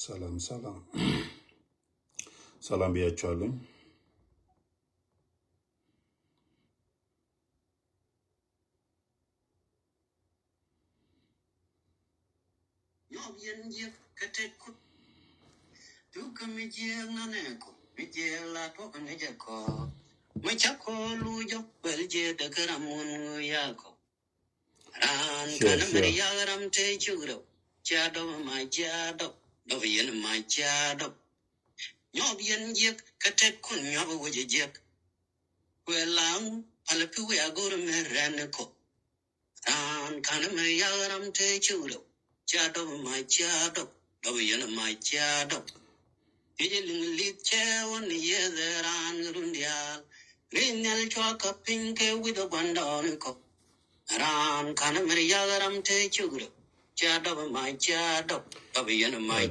ሰላም ሰላም ሰላም ብያችኋለሁ።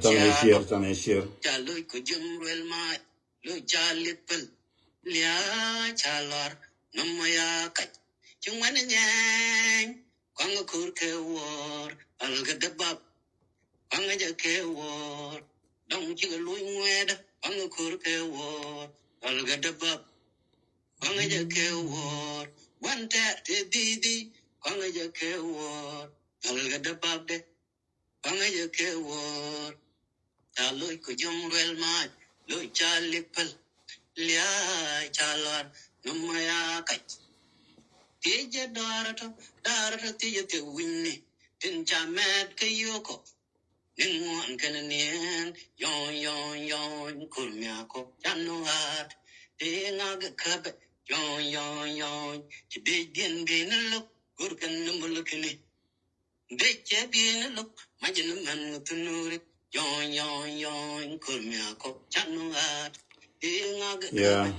Share share. Tane share tane share. Yeah.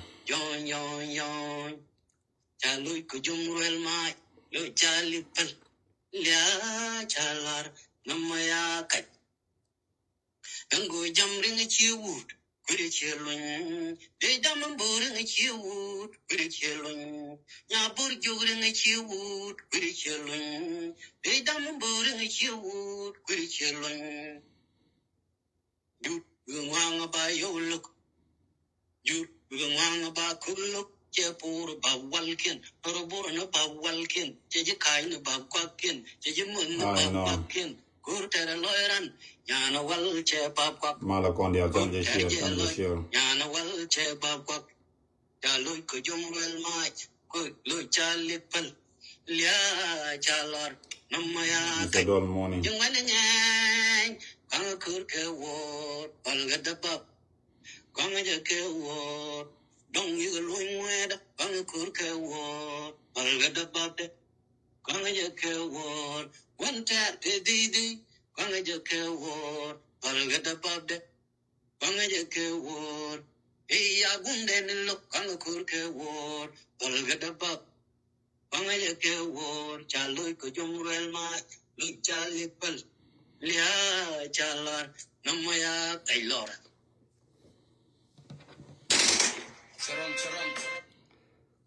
I know. Mala kondi al tanje share tanje share. It's a dull morning.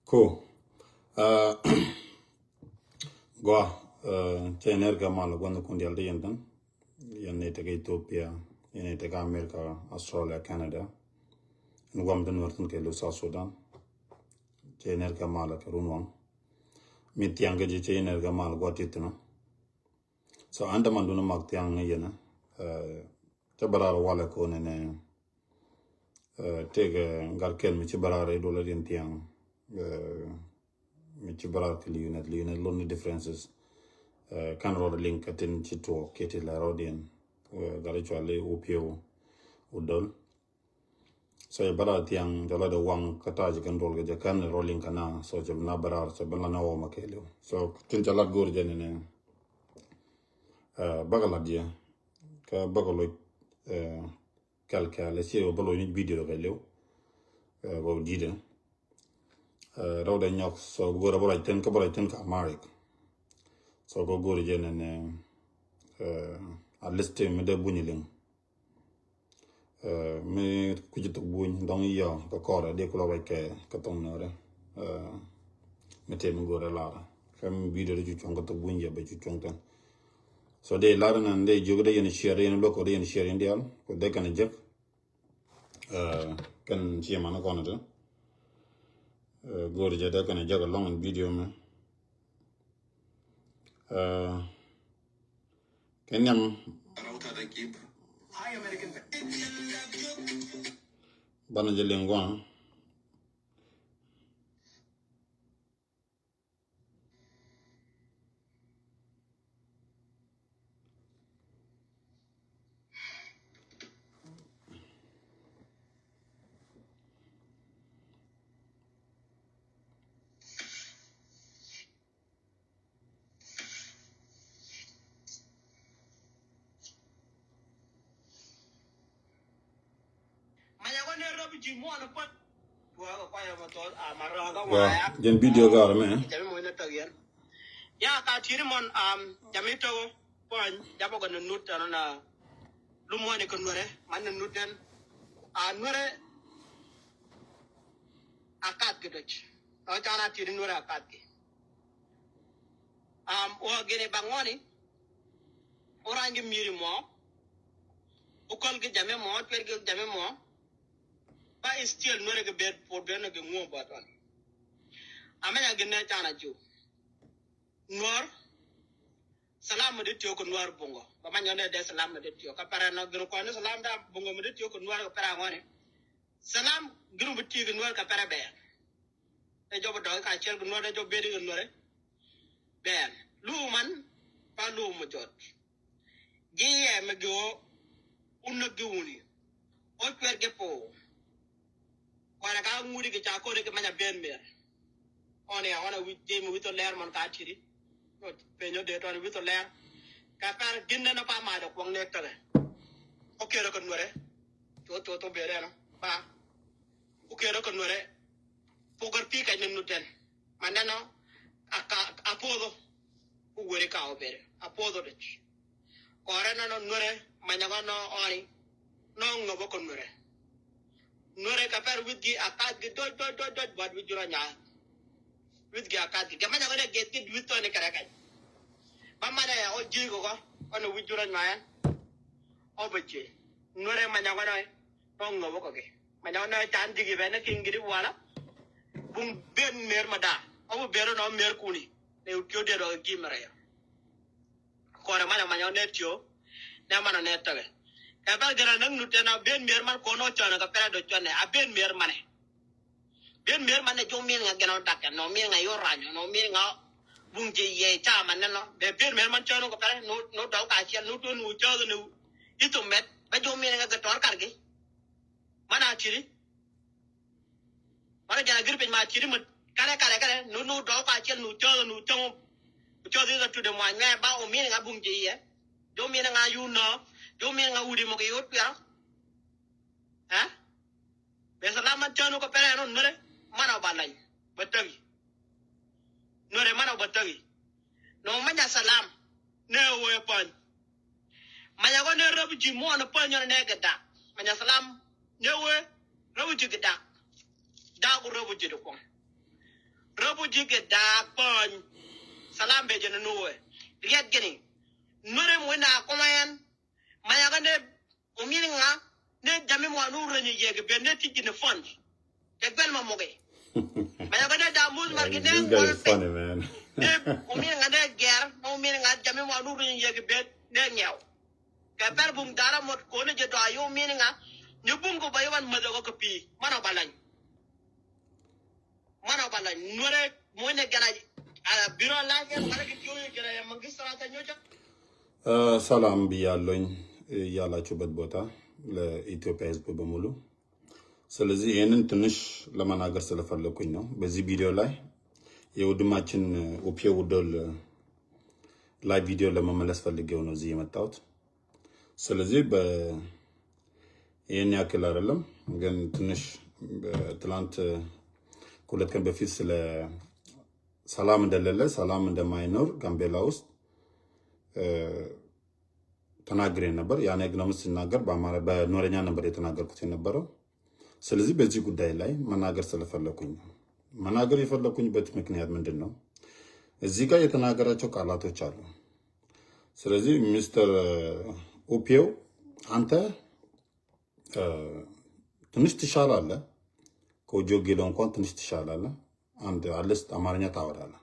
Cool. Gwa chener ka mala gwanda kundi al yantan. Yanne tega Ethiopia, yanne tega America, Australia, Canada. Ngwam den wartun ke lu South Sudan. Chener ka mala ke runwang. Mi tianga je chener ka mala gwa titno. So anda manduna mak tianga yena. Te barara wala ko ne ne tega ngar ken mi ci barara dola din tiang. Mi ci barara ke liunet liunet lonely differences. Kan rod link atin ci to kete la rodien gare chwale upio udol. So ya bara tiang jala de wang kata je kan rol ga kan rolling kana so jab na barar so bala na wo makelo. So tin jala gor jene ne bagala dia ka bagalo kalka le si balo ni video ga lew go dide rawda nyok so gora bora ten ka bora ten ka marik so go gor jene ne at least me de bunyiling me kujitok buny dong iyo ka kore de kula wai ke ka tong nore me te me gore lara kam video de chuchong ka tok buny ya be chuchong tan. So de larana de jogo de yen share yen loko de yen share indial ko de kan jek kan ci mana kono de góor ja de kan jaga long video me kenyam bana jelen gwa jen video gar me Ya ka tiri mon jami to pon jabo ko nut na lumone ko nore man nuten a nore akat ke doch o chana tiri nore akat ke o gene bangoni orange miri mo ukol ke jame mo twer ke jame mo ba still nore ke ber por ber ke ngo ba ton amenya gene chana ju noor salam de tiyo ko noor bungo ba manya ne de salam de tiyo ka para no gru ko ne salam da bungo de tiyo ko noor ka para ngone salam gru bu tiyo noor ka para be e jobo do ka chel ko noor de jobo be de noor be lu man pa lu mo jot gi ye me go unna gi wuni o twer ge po wala ka nguri ke cha ko de ke manya ben mer one ya ona wi je mi to ler man ka tiri penyo de to wi to ler ka par ginne na pa ma do kwong ne tale o kero ko nore to to to bere na ba o kero ko nore pogar pi ka nenu ten maneno aka apodo u were ka o bere apodo de ore no nore manya no ori no ngobo ko nore nore ka par wit gi akat gi do do do do bad wi jura nya wit gi akat gi gamanya ko ne get gi wit to ne kare kai ba mane o ji ko ko ono wi jura nya o beche nore manya ko no no ngobo ko ge manya no tan digi be ne kingiri wala bum ben mer ma da o bu bero no mer kuni ne utyo de ro gi mara ya ko re manya manya ne tio ne mana ne tage ka ba gara nang nute na ben mer man ko no chona ka pera do chone a ben mer mane ben mer mane jo mi nga gena dak no mi nga yo ranyo no mi nga bung je ye cha man no be ben mer man chono ka pera no no daw ka chiel no to nu cho no ito met ba jo mi nga ga tor kar gi mana chiri mana jana gir pe ma chiri ma kare kare kare no no daw ka chiel no cho no cho cho de to de ma nya ba o mi nga bung je ye jo mi nga yu no jo mi nga udi mo ke yot ya ha be salaman chono ko pere no nore mana balay batagi nore mana batagi no manya salam ne we pan manya ko ne rabu ji mo no pan ne ga da manya salam ne we rabu ji ga da da ko rabu ji ko rabu ji ga da pan salam be je no we riet geni nore mo na ko mayan manya ko ne o mi nga ne jami mo nu re ni ye be ne ti ji ne fond ke bel ma mo ge manya ko ne da mus mar gi ne This guy is funny, man. Ne o mi nga ne ger o mi nga jami mo nu re ni ye be ne nyaw ke per bum dara mot ko ne je do ayo mi nga ni bum ko bayo wan ma do ko pi mana balany mana balany nore mo ne gana ala biro la ke mara ki joyo gana ya mangistra ta nyocha ሰላም ብያለኝ ያላችሁበት ቦታ ለኢትዮጵያ ሕዝብ በሙሉ። ስለዚህ ይህንን ትንሽ ለመናገር ስለፈለኩኝ ነው። በዚህ ቪዲዮ ላይ የወንድማችን ኦፒዮ ውዶል ላይ ቪዲዮ ለመመለስ ፈልጌው ነው እዚህ የመጣሁት። ስለዚህ ይህን ያክል አይደለም፣ ግን ትንሽ ትላንት ከሁለት ቀን በፊት ስለ ሰላም እንደሌለ ሰላም እንደማይኖር ጋምቤላ ውስጥ ተናግሬ ነበር። ያን ደግሞ ስናገር በአማራ በኖረኛ ነበር የተናገርኩት የነበረው። ስለዚህ በዚህ ጉዳይ ላይ መናገር ስለፈለኩኝ ነው። መናገር የፈለኩኝበት ምክንያት ምንድን ነው? እዚህ ጋር የተናገራቸው ቃላቶች አሉ። ስለዚህ ሚስተር ኦፒዮ አንተ ትንሽ ትሻላለህ፣ ከኦጆ ጌሎ እንኳን ትንሽ ትሻላለህ። አንድ at least አማርኛ ታወራለህ።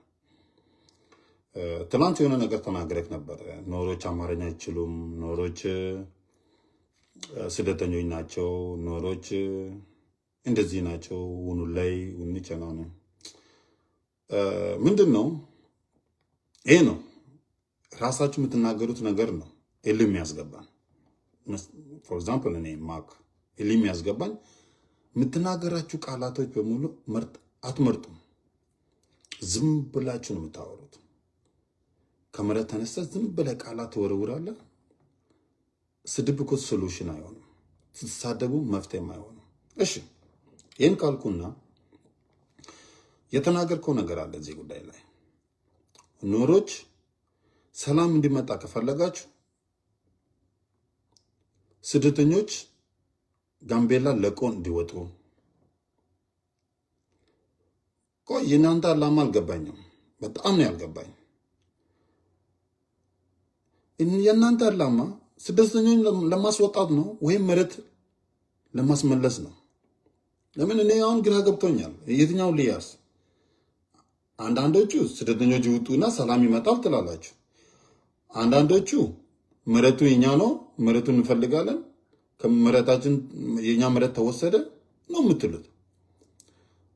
ትናንት የሆነ ነገር ተናግረህ ነበር። ኑዌሮች አማርኛ አይችሉም፣ ኑዌሮች ስደተኞች ናቸው፣ ኑዌሮች እንደዚህ ናቸው። ውኑ ላይ ውንቸና ነው ምንድን ነው ይሄ ነው ራሳችሁ የምትናገሩት ነገር ነው እልህ የሚያስገባን። For example እኔ ማክ እልህ የሚያስገባኝ የምትናገራችሁ ቃላቶች በሙሉ መርጥ አትመርጡም። ዝም ብላችሁ ነው የምታወሩት። ከመሬት ተነስተህ ዝም ብለህ ቃላት ትወረውራለህ። ስድብ እኮ solution አይሆንም። ስትሳደቡ መፍትሄም አይሆንም። እሺ፣ ይህን ካልኩና የተናገርከው ነገር አለ እዚህ ጉዳይ ላይ። ኑዌሮች ሰላም እንዲመጣ ከፈለጋችሁ ስደተኞች ጋምቤላ ለቆ እንዲወጡ። ቆይ፣ የእናንተ ዓላማ አልገባኝም። በጣም ነው ያልገባኝ። የእናንተ ዓላማ ስደተኞች ለማስወጣት ነው ወይም መሬት ለማስመለስ ነው? ለምን እኔ አሁን ግራ ገብቶኛል። የትኛውን ልያዝ? አንዳንዶቹ ስደተኞች ይውጡና ሰላም ይመጣል ትላላችሁ። አንዳንዶቹ መሬቱ የኛ ነው፣ መሬቱን እንፈልጋለን፣ ከመሬታችን የኛ መሬት ተወሰደ ነው የምትሉት።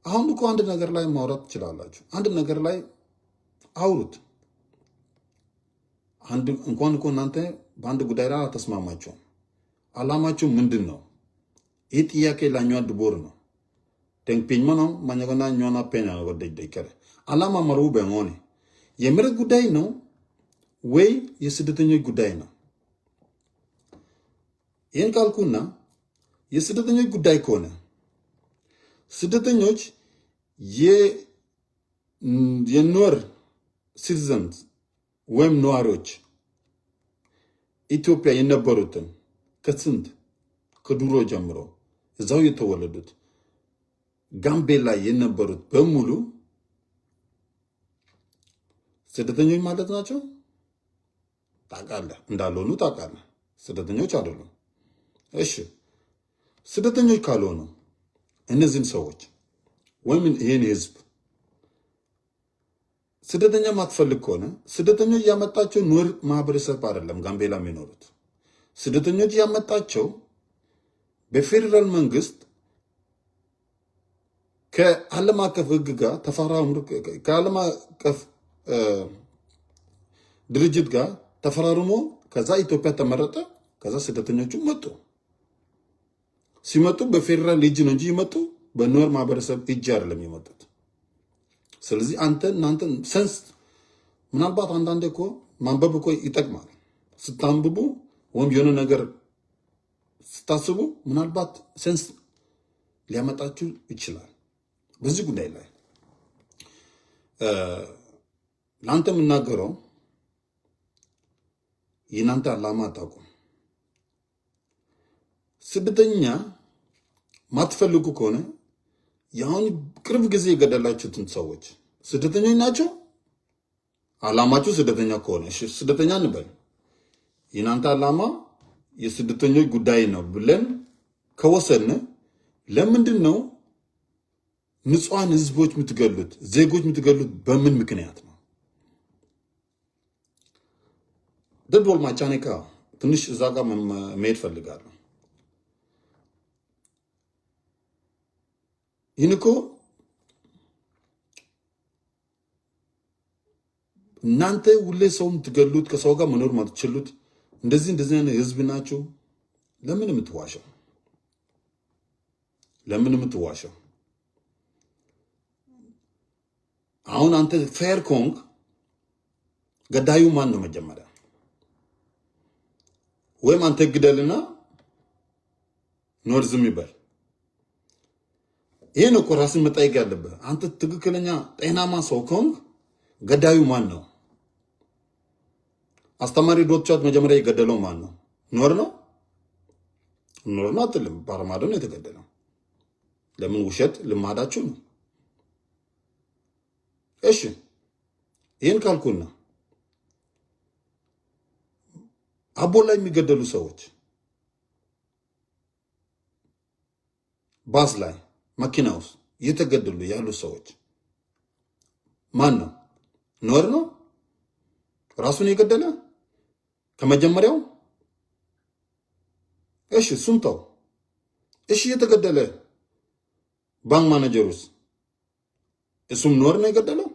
አሁን እኮ አንድ ነገር ላይ ማውራት ትችላላችሁ። አንድ ነገር ላይ አውሩት። አንድ እንኳን እኮ እናንተ በአንድ ጉዳይ ላይ አልተስማማችሁም። አላማችሁ ምንድን ነው? ይህ ጥያቄ ላኛዋ ድቦር ነው ተንፒኝ ነው ማኛጎና ኛና ፔና ወደ ከረ አላማ መሩ በሆነ የመሬት ጉዳይ ነው ወይ የስደተኞች ጉዳይ ነው? ይህን ካልኩና የስደተኞች ጉዳይ ከሆነ ስደተኞች የኑዌር citizens ወይም ነዋሪዎች ኢትዮጵያ የነበሩትን ከስንት ከድሮ ጀምሮ እዛው የተወለዱት ጋምቤላ የነበሩት በሙሉ ስደተኞች ማለት ናቸው። ታውቃለህ፣ እንዳልሆኑ ታውቃለህ። ስደተኞች አይደሉም። እሺ፣ ስደተኞች ካልሆኑ እነዚህን ሰዎች ወይም ይህን ህዝብ ስደተኛ ማትፈልግ ከሆነ ስደተኞች ያመጣቸው ኑዌር ማህበረሰብ አይደለም ጋምቤላ የሚኖሩት። ስደተኞች ያመጣቸው በፌዴራል መንግስት ከዓለም አቀፍ ህግ ጋር ተፈራርሞ፣ ከዓለም አቀፍ ድርጅት ጋር ተፈራርሞ፣ ከዛ ኢትዮጵያ ተመረጠ። ከዛ ስደተኞቹ መጡ። ሲመጡ በፌዴራል እጅ ነው እንጂ ይመጡ በኑዌር ማህበረሰብ እጅ አይደለም የመጡት። ስለዚህ አንተ እናንተ sense ምናልባት አንዳንዴ እኮ ማንበብ እኮ ይጠቅማል። ስታንብቡ ወይም የሆነ ነገር ስታስቡ ምናልባት sense ሊያመጣችሁ ይችላል። በዚህ ጉዳይ ላይ ለአንተ የምናገረው የእናንተ ዓላማ አታውቁም። ስደተኛ ማትፈልጉ ከሆነ የአሁን ቅርብ ጊዜ የገደላችሁትን ሰዎች ስደተኞች ናቸው። ዓላማችሁ ስደተኛ ከሆነ እሺ፣ ስደተኛ እንበል። የእናንተ ዓላማ የስደተኞች ጉዳይ ነው ብለን ከወሰን ለምንድን ነው ንጹሐን ህዝቦች የምትገሉት? ዜጎች የምትገሉት በምን ምክንያት ነው? ደድቦል ማቻኔካ ትንሽ እዛ ጋር መሄድ ፈልጋለሁ። ይህን እኮ እናንተ ሁሌ ሰው የምትገሉት፣ ከሰው ጋር መኖር ማትችሉት እንደዚህ እንደዚህ አይነት ህዝብ ናቸው። ለምን የምትዋሸው? ለምን የምትዋሸው? አሁን አንተ fair ከሆንክ ገዳዩ ማን ነው መጀመሪያ? ወይም አንተ ግደልና ኑዌር ዝም ይበል። ይህን እኮ ራስን መጠየቅ ያለብህ። አንተ ትክክለኛ ጤናማ ሰው ከሆንክ ገዳዩ ማን ነው? አስተማሪ ዶቻት መጀመሪያ የገደለው ማን ነው? ኑዌር ነው? ኑዌር ነው አትልም። ባረማዶ ነው የተገደለው። ለምን ውሸት ልማዳችሁ ነው። እሺ፣ ይህን ካልኩና አቦ ላይ የሚገደሉ ሰዎች ባስ ላይ መኪና ውስጥ እየተገደሉ ያሉ ሰዎች ማን ነው? ኑዌር ነው ራሱን የገደለ ከመጀመሪያው? እሺ እሱን ተው። እሺ የተገደለ ባንክ ማኔጀሩስ እሱም ኑዌር ነው የገደለው?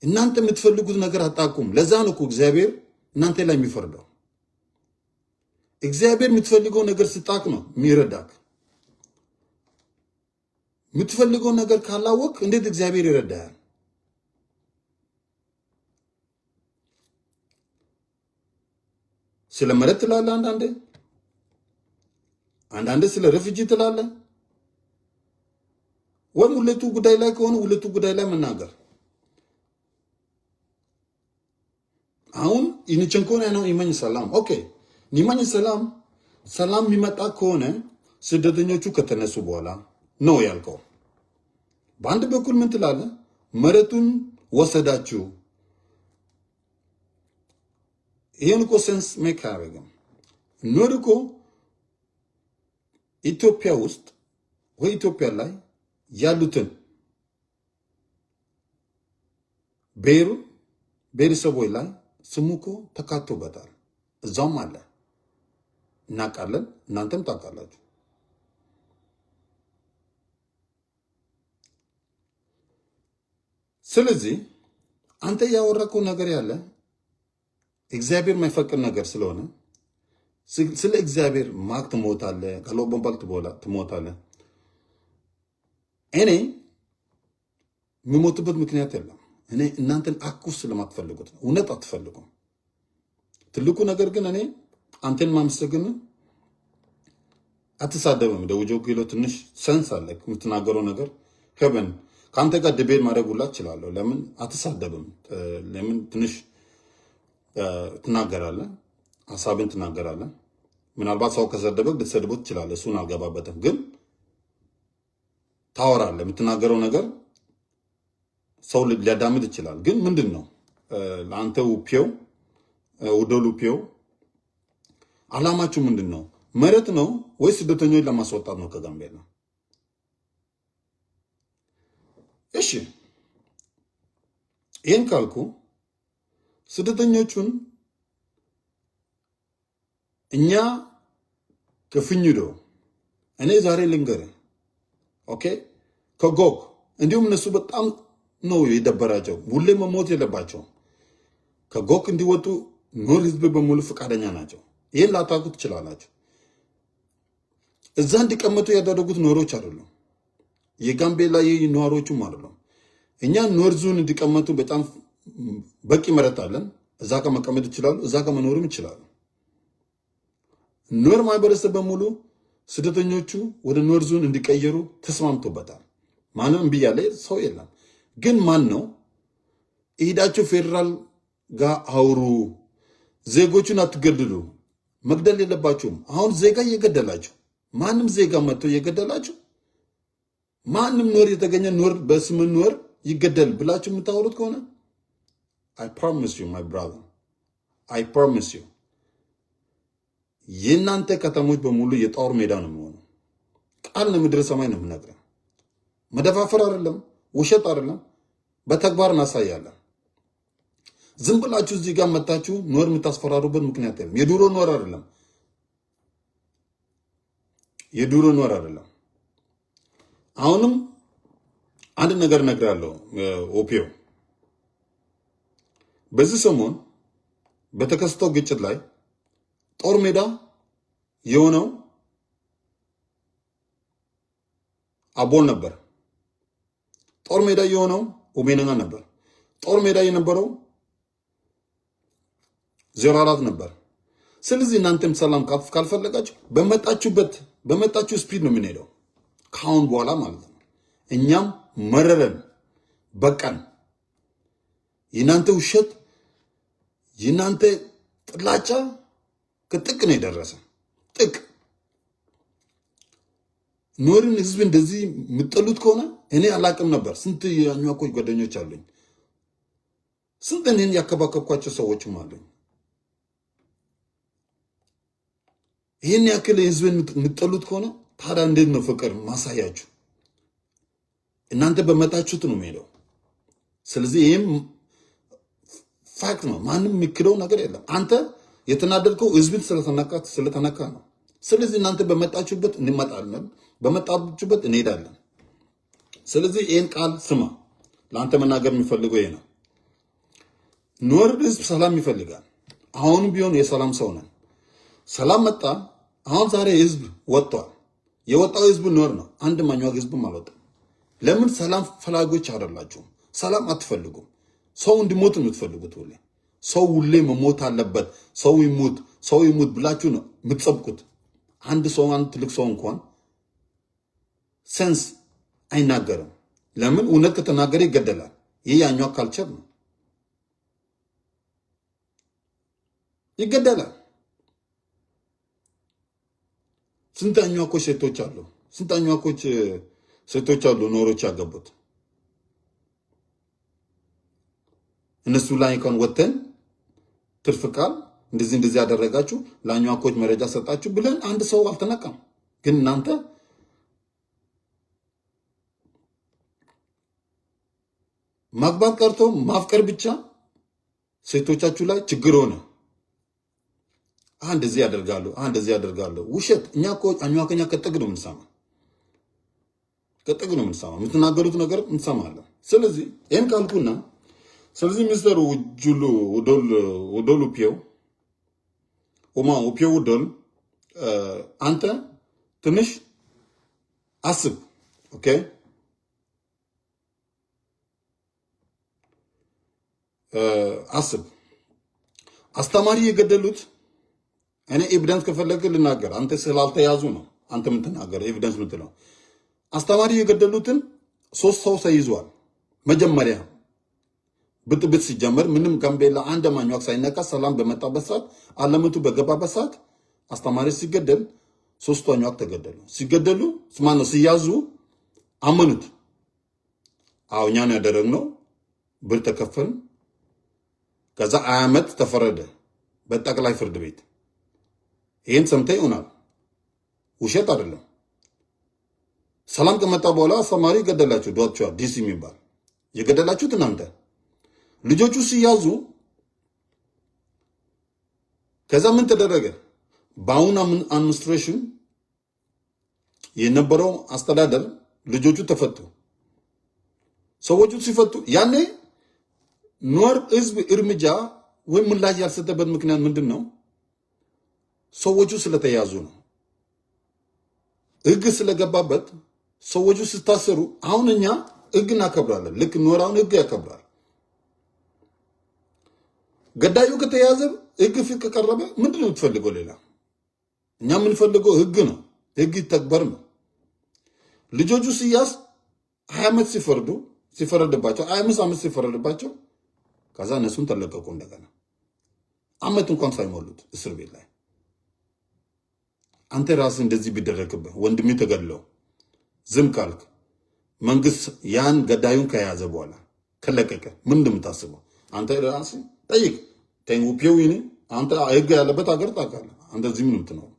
እናንተ የምትፈልጉት ነገር አታውቁም። ለዛ ነው እኮ እግዚአብሔር እናንተ ላይ የሚፈርደው። እግዚአብሔር የምትፈልገው ነገር ስታቅ ነው የሚረዳክ። የምትፈልገው ነገር ካላወቅ እንዴት እግዚአብሔር ይረዳሃል? ስለ መሬት ትላለህ፣ አንዳንዴ አንዳንዴ ስለ refugee ትላለህ። ወይም ሁለቱ ጉዳይ ላይ ከሆነ ሁለቱ ጉዳይ ላይ መናገር። አሁን ኢኒቸንኮን ነው ይመኝ ሰላም፣ okay፣ ኒመኝ ሰላም። ሰላም የሚመጣ ከሆነ ስደተኞቹ ከተነሱ በኋላ ነው ያልከው። በአንድ በኩል ምን ትላለህ? መሬቱን ወሰዳችሁ። ይህን እኮ sense make አያደርግም። ኑዌር እኮ ኢትዮጵያ ውስጥ ወይ ኢትዮጵያ ላይ ያሉትን ብሔሩ ብሔረሰቦች ላይ ስሙ እኮ ተካቶበታል። እዛውም አለ፣ እናውቃለን፣ እናንተም ታውቃላችሁ። ስለዚህ አንተ ያወራከው ነገር ያለ እግዚአብሔር የማይፈቅድ ነገር ስለሆነ ስለ እግዚአብሔር ማክ ትሞታለህ፣ ካሎበንባል ትሞታለህ። እኔ የሚሞትበት ምክንያት የለም። እኔ እናንተን አኩስ ስለማትፈልጉት ነው። እውነት አትፈልጉም። ትልቁ ነገር ግን እኔ አንተን ማመሰግን አትሳደብም። ደውጆ ኪሎ ትንሽ sense አለ የምትናገረው ነገር ሄቨን ከአንተ ጋር debate ማድረግ ሁላ እችላለሁ። ለምን አትሳደብም? ለምን ትንሽ ትናገራለህ፣ ሀሳብን ትናገራለህ። ምናልባት ሰው ከሰደበህ ልትሰድበው ትችላለህ። እሱን አልገባበትም። ግን ታወራለህ። የምትናገረው ነገር ሰው ሊያዳምጥ ይችላል። ግን ምንድን ነው ለአንተ ውፒው ውደሉፒው አላማችሁ ምንድን ነው? መሬት ነው ወይስ ስደተኞች ለማስወጣት ነው ከጋምቤላ? እሺ ይህን ካልኩ ስደተኞቹን እኛ ከፍኝዶ እኔ ዛሬ ልንገርህ፣ okay፣ ከጎግ እንዲሁም እነሱ በጣም ነው የደበራቸው። ሁሌ መሞት የለባቸውም። ከጎግ እንዲወጡ ኑዌር ህዝብ በሙሉ ፈቃደኛ ናቸው። ይህን ላታውቁ ትችላላችሁ። እዛ እንዲቀመጡ ያደረጉት ኑዌሮች አይደሉም። የጋምቤላ ነዋሪዎቹም አይደሉም። እኛ ኑዌር ዞን እንዲቀመጡ በጣም በቂ መሬት አለን። እዛ ጋር መቀመጥ ይችላሉ። እዛ ጋር መኖርም ይችላሉ። ኑዌር ማህበረሰብ በሙሉ ስደተኞቹ ወደ ኑዌር ዞን እንዲቀየሩ ተስማምቶበታል። ማንም እምቢ ያለ ሰው የለም። ግን ማን ነው ሄዳችሁ ፌዴራል ጋር አውሩ፣ ዜጎቹን አትገድሉ፣ መግደል የለባችሁም። አሁን ዜጋ እየገደላችሁ፣ ማንም ዜጋ መጥቶ እየገደላችሁ፣ ማንም ኑዌር የተገኘ ኑዌር በስም ኑዌር ይገደል ብላችሁ የምታወሩት ከሆነ I promise you, my brother, I promise you፣ የእናንተ ከተሞች በሙሉ የጦር ሜዳ ነው የሚሆነው። ቃል ነው፣ ምድረ ሰማይ ነው የምነግርህ። መደፋፈር አይደለም፣ ውሸት አይደለም፣ በተግባር እናሳያለን። ዝም ብላችሁ እዚህ ጋር መታችሁ ኑዌር የምታስፈራሩበት ምክንያት የለም። የድሮ ኑዌር አይደለም፣ የድሮ ኑዌር አይደለም። አሁንም አንድ ነገር እነግርሃለሁ ኦፒዮ፣ በዚህ ሰሞን በተከሰተው ግጭት ላይ ጦር ሜዳ የሆነው አቦል ነበር። ጦር ሜዳ የሆነው ኦሜነጋ ነበር። ጦር ሜዳ የነበረው 04 ነበር። ስለዚህ እናንተም ሰላም ካልፈለጋችሁ በመጣችሁበት በመጣችሁ speed ነው የምንሄደው ከአሁን በኋላ ማለት ነው። እኛም መረረን፣ በቃን። የእናንተ ውሸት፣ የእናንተ ጥላቻ ከጥቅ ነው የደረሰ ጥቅ። ኑዌርን ህዝብ እንደዚህ የምጠሉት ከሆነ እኔ አላቅም ነበር። ስንት የአኟኮች ጓደኞች አሉኝ። ስንት እኔን ያከባከብኳቸው ሰዎችም አሉኝ። ይህን ያክል ህዝብን የምትጠሉት ከሆነ ታዲያ እንዴት ነው ፍቅር ማሳያችሁ? እናንተ በመጣችሁት ነው የሚሄደው። ስለዚህ ይህም fact ነው። ማንም የሚክደው ነገር የለም። አንተ የተናደድከው ህዝብን ስለተነካ ነው። ስለዚህ እናንተ በመጣችሁበት እንመጣለን፣ በመጣችሁበት እንሄዳለን። ስለዚህ ይህን ቃል ስማ። ለአንተ መናገር የሚፈልገው ይሄ ነው። ኑዌር ህዝብ ሰላም ይፈልጋል። አሁንም ቢሆን የሰላም ሰው ነን። ሰላም መጣ። አሁን ዛሬ ህዝብ ወጥቷል። የወጣው ህዝብ ኑዌር ነው። አንድ አኟክ ህዝብም አልወጣም። ለምን? ሰላም ፈላጊዎች አይደላችሁም። ሰላም አትፈልጉም። ሰው እንዲሞት ነው የምትፈልጉት። ሁሌ ሰው ሁሌ መሞት አለበት፣ ሰው ይሙት፣ ሰው ይሙት ብላችሁ ነው የምትሰብኩት። አንድ ሰው፣ አንድ ትልቅ ሰው እንኳን sense አይናገርም። ለምን? እውነት ከተናገረ ይገደላል። ይህ ያኛው culture ነው፣ ይገደላል። ስንት አኟኮች ሴቶች አሉ፣ ስንት አኟኮች ሴቶች አሉ ኑዌሮች ያገቡት። እነሱ ላይ እንኳን ወጥተን ትርፍ ቃል እንደዚህ እንደዚህ ያደረጋችሁ፣ ለአኟኮች መረጃ ሰጣችሁ ብለን አንድ ሰው አልተነቃም። ግን እናንተ ማግባት ቀርቶ ማፍቀር ብቻ ሴቶቻችሁ ላይ ችግር ሆነ። እንደዚህ ያደርጋሉ፣ እንደዚህ ያደርጋሉ። ውሸት። እኛ እኮ አኟከኛ ከጥግ ነው የምንሰማ፣ ከጥግ ነው የምንሰማ። የምትናገሩት ነገር እንሰማለን። ስለዚህ ይህን ካልኩና ስለዚህ ሚስተር ጁሉ ውዶል ፒው ኡማ ፒው ውዶል፣ አንተ ትንሽ አስብ። Okay፣ አስብ። አስተማሪ የገደሉት እኔ evidence ከፈለግህ ልናገር፣ አንተ ስላልተያዙ ነው አንተ የምትናገር evidence የምትለው። አስተማሪ የገደሉትን ሶስት ሰው ተይዟል። መጀመሪያ ብጥብጥ ሲጀመር ምንም ጋምቤላ አንድ አኟክ ሳይነካ ሰላም በመጣበት ሰዓት፣ አለምቱ በገባበት ሰዓት አስተማሪ ሲገደል ሶስቱ አኟክ ተገደሉ። ሲገደሉ፣ ማነው ሲያዙ አመኑት። አዎ እኛ ነው ያደረግነው፣ ብር ተከፈልን። ከዛ 20 ዓመት ተፈረደ በጠቅላይ ፍርድ ቤት። ይህን ሰምተህ ይሆናል። ውሸት አይደለም። ሰላም ከመጣ በኋላ አስተማሪ ገደላችሁ። ዶቸ ዲሲ የሚባል የገደላችሁት እናንተ። ልጆቹ ሲያዙ ከዛ ምን ተደረገ? በአሁን administration የነበረው አስተዳደር ልጆቹ ተፈቱ። ሰዎቹ ሲፈቱ ያኔ ኑዌር ህዝብ እርምጃ ወይም ምላሽ ያልሰጠበት ምክንያት ምንድን ነው? ሰዎቹ ስለተያዙ ነው። ህግ ስለገባበት ሰዎቹ ሲታሰሩ፣ አሁን እኛ ህግ እናከብራለን። ልክ ኑዌር አሁን ህግ ያከብራል። ገዳዩ ከተያዘ፣ ህግ ፊት ከቀረበ ምንድን ነው የምትፈልገው ሌላ? እኛ የምንፈልገው ህግ ነው። ህግ ይተግበር ነው። ልጆቹ ሲያዝ 20 ዓመት ሲፈረድባቸው፣ 25 ዓመት ሲፈረድባቸው ከዛ እነሱን ተለቀቁ እንደገና አመት እንኳን ሳይሞሉት እስር ቤት ላይ። አንተ ራስህ እንደዚህ ቢደረግብህ፣ ወንድሜ ተገድለው ዝም ካልክ፣ መንግስት ያን ገዳዩን ከያዘ በኋላ ከለቀቀ ምን እንደምታስበው አንተ ራስህ ጠይቅ። ቴንጉፒው አንተ ህግ ያለበት ሀገር ታውቃለህ። አንተ እዚህ ምን የምትኖረው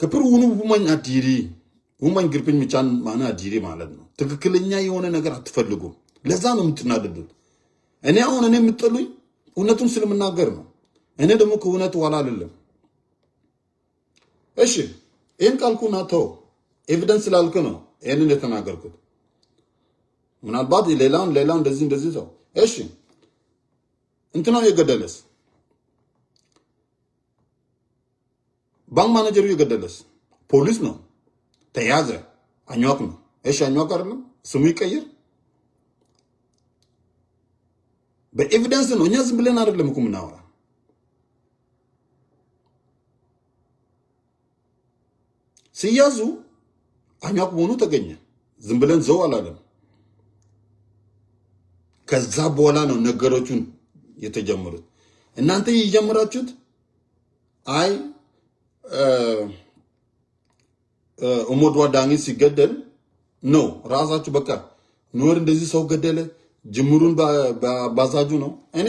ክፕር ውኑ ውመኝ አዲሪ ውመኝ ግርፕኝ ምቻን ማና አዲሪ ማለት ነው። ትክክለኛ የሆነ ነገር አትፈልጉም። ለዛ ነው የምትናደዱት። እኔ አሁን እኔ የምጠሉኝ እውነቱን ስለምናገር ነው። እኔ ደግሞ ከእውነት ኋላ አይደለም። እሺ ይህን ካልኩና ተው፣ evidence ስላልክ ነው ይህንን የተናገርኩት። ምናልባት ሌላውን ሌላውን እንደዚህ እንደዚህ ሰው፣ እሺ እንትናው የገደለስ፣ ባንክ ማኔጀሩ የገደለስ ፖሊስ ነው፣ ተያዘ፣ አኟክ ነው። እሺ አኟክ አይደለም፣ ስሙ ይቀይር። በ evidence ነው። እኛ ዝም ብለን አይደለም እኮ የምናወራ። ሲያዙ አኟክ መሆኑ ተገኘ። ዝም ብለን ዘው አላለም። ከዛ በኋላ ነው ነገሮቹን የተጀመሩት። እናንተ የጀመራችሁት አይ ኦሞድዋ ዳኝ ሲገደል ነው ራሳችሁ በቃ ኑዌር እንደዚህ ሰው ገደለ፣ ጅምሩን ባዛጁ ነው። እኔ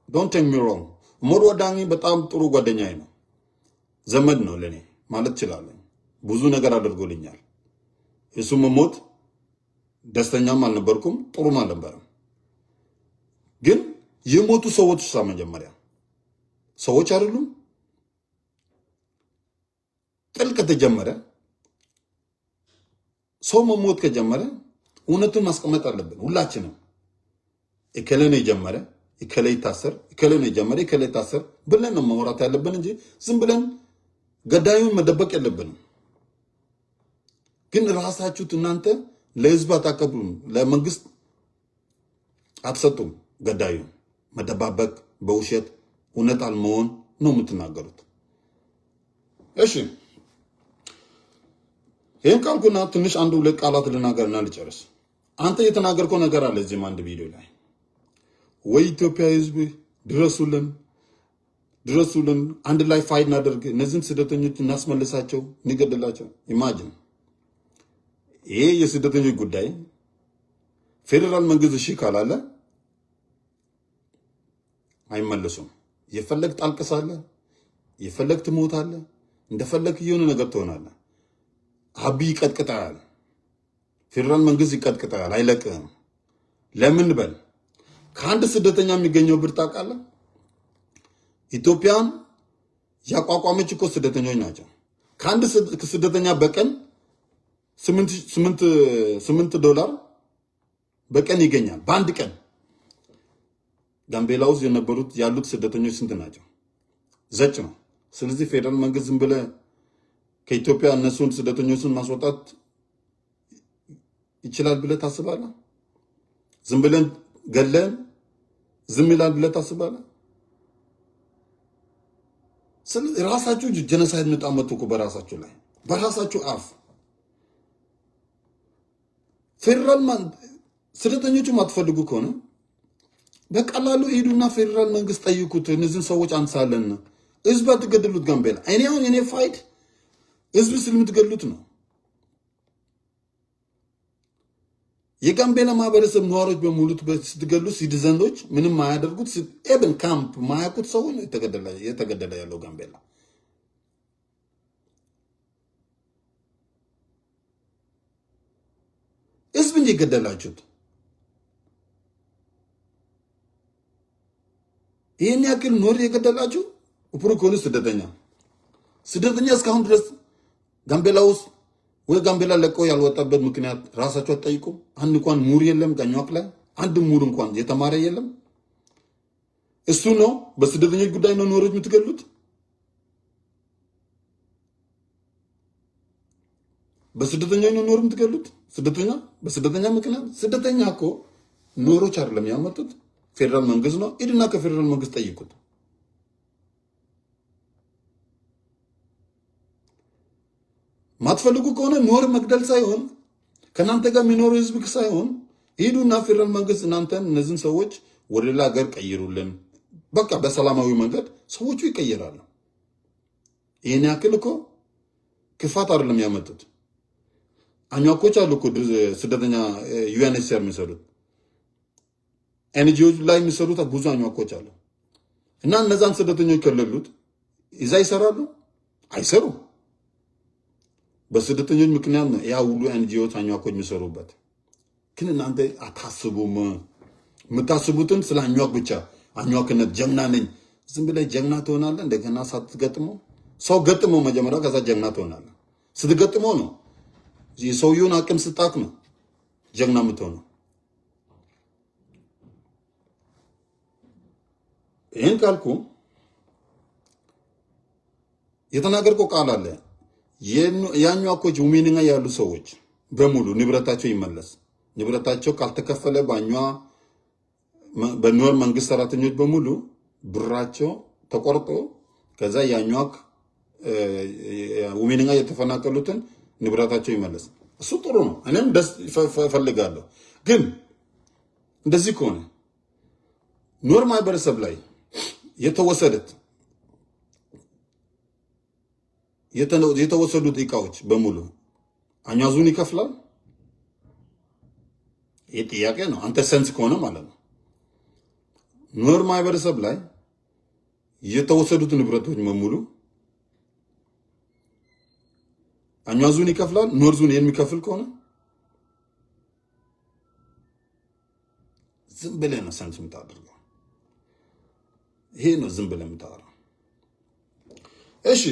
don't take me wrong፣ ሞድ ወዳኝ በጣም ጥሩ ጓደኛዬ ነው፣ ዘመድ ነው ለእኔ ማለት እችላለሁ። ብዙ ነገር አድርጎልኛል። እሱ መሞት ደስተኛም አልነበርኩም፣ ጥሩም አልነበረም። ግን የሞቱ ሰዎች ሳ መጀመሪያ ሰዎች አይደሉም? ጥል ከተጀመረ፣ ሰው መሞት ከጀመረ እውነቱን ማስቀመጥ አለብን ሁላችንም። እከሌ ነው የጀመረ፣ እከሌ ይታሰር፣ እከሌ ነው የጀመረ፣ እከሌ ይታሰር ብለን ነው ማውራት ያለብን እንጂ ዝም ብለን ገዳዩን መደበቅ የለብንም። ግን ራሳችሁት እናንተ ለህዝብ አታከብሩም፣ ለመንግስት አትሰጡም። ገዳዩን መደባበቅ፣ በውሸት እውነት አልመሆን ነው የምትናገሩት። እሺ፣ ይህን ካልኩና ትንሽ አንድ ሁለት ቃላት ልናገርና ልጨርስ። አንተ የተናገርከው ነገር አለ እዚህም አንድ ቪዲዮ ላይ፣ ወይ ኢትዮጵያ ህዝብ ድረሱልን፣ ድረሱልን፣ አንድ ላይ fight እናደርግ፣ እነዚህን ስደተኞች እናስመልሳቸው፣ እንገደላቸው። Imagine፣ ይሄ የስደተኞች ጉዳይ ፌዴራል መንግስት እሺ ካላለ አይመለሱም። የፈለግ ታልቅሳለህ፣ የፈለግ ትሞታለህ፣ እንደፈለግ የሆነ ነገር ትሆናለህ። አብይ ይቀጥቅጣል፣ ፌዴራል መንግስት ይቀጥቅጣል፣ አይለቅህም። ለምን በል፣ ከአንድ ስደተኛ የሚገኘው ብር ታውቃለህ? ኢትዮጵያን ያቋቋመች እኮ ስደተኞች ናቸው። ከአንድ ስደተኛ በቀን 8 ዶላር በቀን ይገኛል። በአንድ ቀን ጋምቤላ ውስጥ የነበሩት ያሉት ስደተኞች ስንት ናቸው? ዘጭ ነው። ስለዚህ ፌዴራል መንግስት ዝም ብለህ ከኢትዮጵያ እነሱን ስደተኞችን ማስወጣት ይችላል ብለህ ታስባለህ? ዝም ብለን ገለን ዝም ይላል ብለህ ታስባለህ? ራሳችሁ genocide የምታመጡ እኮ በራሳችሁ ላይ፣ በራሳችሁ አፍ። ፌዴራል ስደተኞቹ ማትፈልጉ ከሆነ በቀላሉ ሂዱና ፌዴራል መንግስት ጠይቁት። እነዚህን ሰዎች አንሳለን፣ ህዝብ አትገድሉት። ጋምቤላ እኔ አሁን የኔ fight ህዝብ ስለምትገድሉት ነው። የጋምቤላ ማህበረሰብ ነዋሪዎች በሙሉ ስትገሉ citizen ኦች ምንም ማያደርጉት፣ even ካምፕ ማያውቁት ሰው ነው የተገደለ ያለው ጋምቤላ። ህዝብ እንጂ የገደላችሁት ይህን ያክል ኑዌር የገደላችሁ ኡፕሩ ከሆኑ ስደተኛ ስደተኛ እስካሁን ድረስ ጋምቤላ ውስጥ ወይ ጋምቤላ ለቀው ያልወጣበት ምክንያት ራሳቸው አትጠይቁም? አንድ እንኳን ምሁር የለም ጋኟክ ላይ፣ አንድ ምሁር እንኳን የተማረ የለም። እሱ ነው በስደተኞች ጉዳይ ነው ኑዌሮች የምትገሉት። በስደተኞች ነው ኑዌር የምትገሉት። ስደተኛ በስደተኛ ምክንያት፣ ስደተኛ እኮ ኑዌሮች አይደለም ያመጡት፣ ፌዴራል መንግስት ነው። ሂድና ከፌዴራል መንግስት ጠይቁት። ማትፈልጉ ከሆነ ኑዌር መግደል ሳይሆን፣ ከእናንተ ጋር የሚኖሩ ህዝብ ሳይሆን፣ ሂዱና ፌዴራል መንግስት እናንተን እነዚህን ሰዎች ወደ ሌላ ሀገር ቀይሩልን። በቃ በሰላማዊ መንገድ ሰዎቹ ይቀየራሉ። ይህን ያክል እኮ ክፋት አይደለም ያመጡት። አኟኮች አሉ እኮ ስደተኛ UNHCR የሚሰሩት፣ NGO ላይ የሚሰሩት ብዙ አኟኮች አሉ። እና እነዛን ስደተኞች ከሌሉት እዛ ይሰራሉ? አይሰሩም። በስደተኞች ምክንያት ነው ያ ሁሉ NGO አኟኮች የሚሰሩበት። ግን እናንተ አታስቡም። የምታስቡትን ስለ አኟክ ብቻ፣ አኟክነት ጀግና ነኝ። ዝም ብለህ ጀግና ትሆናለህ። እንደገና ሳትገጥመው ሰው ገጥመው መጀመሪያ፣ ከዛ ጀግና ትሆናለህ። ስትገጥመው ነው፣ የሰውየውን አቅም ስታቅ ነው ጀግና የምትሆነው። ይህን ካልኩ የተናገርከው ቃል አለ። የአኟኮች ውሜንኛ ያሉ ሰዎች በሙሉ ንብረታቸው ይመለስ። ንብረታቸው ካልተከፈለ በአኟ በኑዌር መንግስት ሰራተኞች በሙሉ ብራቸው ተቆርጦ ከዛ የአኟክ ውሜንኛ የተፈናቀሉትን ንብረታቸው ይመለስ። እሱ ጥሩ ነው። እኔም ደስ እፈልጋለሁ። ግን እንደዚህ ከሆነ ኑዌር ማህበረሰብ ላይ የተወሰዱት እቃዎች በሙሉ አኟ ዞን ይከፍላል። ይህ ጥያቄ ነው። አንተ sense ከሆነ ማለት ነው። ኑዌር ማህበረሰብ ላይ የተወሰዱት ንብረቶች በሙሉ አኟ ዞን ይከፍላል። ኑዌር ዞን የሚከፍል ከሆነ ዝም ብለህ ነው sense የምታደርገው። ይሄ ነው ዝም ብለህ የምታወራው። እሺ፣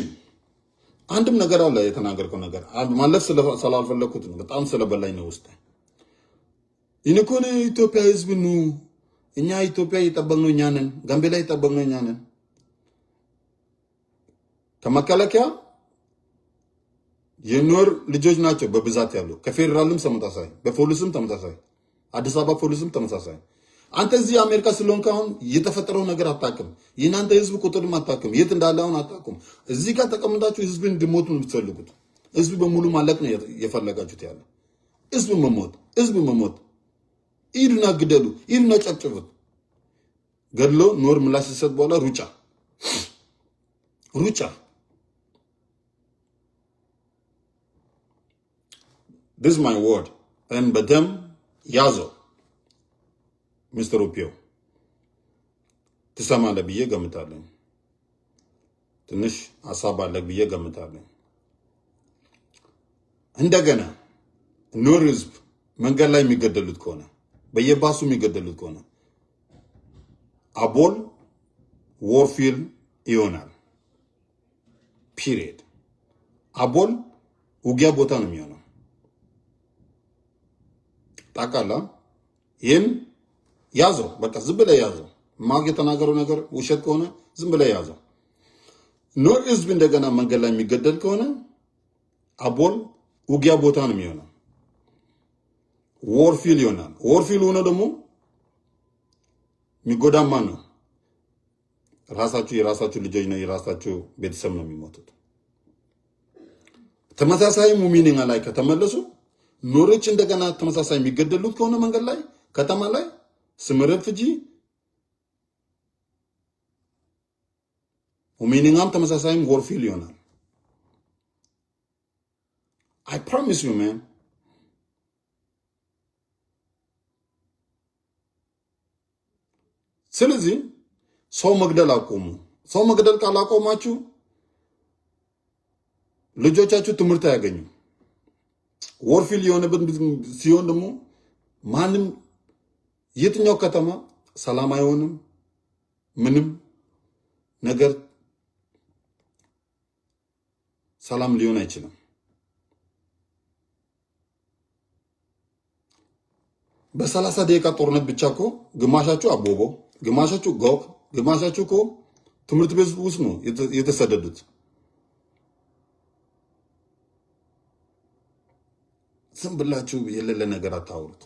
አንድም ነገር አለ የተናገርከው ነገር ማለፍ ስላልፈለኩት ነው። በጣም ስለበላኝ ነው ውስጥ። ይንኮን ኢትዮጵያ ህዝብ ኑ፣ እኛ ኢትዮጵያ እየጠበቅነው እኛ ነን። ጋምቤላ እየጠበቅነው እኛ ነን። ከመከላከያ የኑዌር ልጆች ናቸው በብዛት ያሉ። ከፌዴራልም ተመሳሳይ፣ በፖሊስም ተመሳሳይ፣ አዲስ አበባ ፖሊስም ተመሳሳይ። አንተ እዚህ አሜሪካ ስለሆንክ አሁን የተፈጠረው ነገር አታውቅም። የእናንተ ህዝብ ቁጥርም አታውቅም። የት እንዳለ አሁን አታውቁም። እዚህ ጋር ተቀምጣችሁ ህዝብን እንዲሞቱ ነው የምትፈልጉት። ህዝብ በሙሉ ማለቅ ነው የፈለጋችሁት ያለ። ህዝብ መሞት፣ ህዝብ መሞት። ሂዱና ግደሉ፣ ሂዱና ጨፍጭፉት። ገድሎ ኑዌር ምላሽ ሲሰጥ በኋላ ሩጫ ሩጫ። This my word and በደም ያዘው። ሚስተር ኦፒዮ፣ ትሰማለህ ብዬ ገምታለሁ። ትንሽ ሀሳብ አለ ብዬ ገምታለሁ። እንደገና ኑዌር ህዝብ መንገድ ላይ የሚገደሉት ከሆነ፣ በየባሱ የሚገደሉት ከሆነ አቦል war field ይሆናል። Period። አቦል ውጊያ ቦታ ነው የሚሆነው። ታውቃለህ? ይህን ያዘው፣ በቃ ዝም ብለህ ያዘው። ማግ የተናገረው ነገር ውሸት ከሆነ ዝም ብለህ ያዘው። ኑዌር ህዝብ እንደገና መንገድ ላይ የሚገደል ከሆነ አቦል ውጊያ ቦታ ነው የሚሆነው። War field ይሆናል። War field ሆነ ደግሞ የሚጎዳ ማን ነው? ራሳችሁ፣ የራሳችሁ ልጆች ነው፣ የራሳችሁ ቤተሰብ ነው የሚሞቱት። ተመሳሳይ ሙሚኒንጋ ላይ ከተመለሱ ኑዌሮች እንደገና ተመሳሳይ የሚገደሉት ከሆነ መንገድ ላይ፣ ከተማ ላይ ስም refugee ሙሚኒንጋም ተመሳሳይም war field ይሆናል። I promise you, man። ስለዚህ ሰው መግደል አቁሙ። ሰው መግደል ካላቆማችሁ ልጆቻችሁ ትምህርት አያገኙም። War field የሆነበት ሲሆን ደግሞ ማንም የትኛው ከተማ ሰላም አይሆንም። ምንም ነገር ሰላም ሊሆን አይችልም። በ30 ደቂቃ ጦርነት ብቻ እኮ ግማሻችሁ አቦቦ፣ ግማሻችሁ ጎክ፣ ግማሻችሁ እኮ ትምህርት ቤት ውስጥ ነው የተሰደዱት። ዝም ብላችሁ የሌለ ነገር አታውሩት።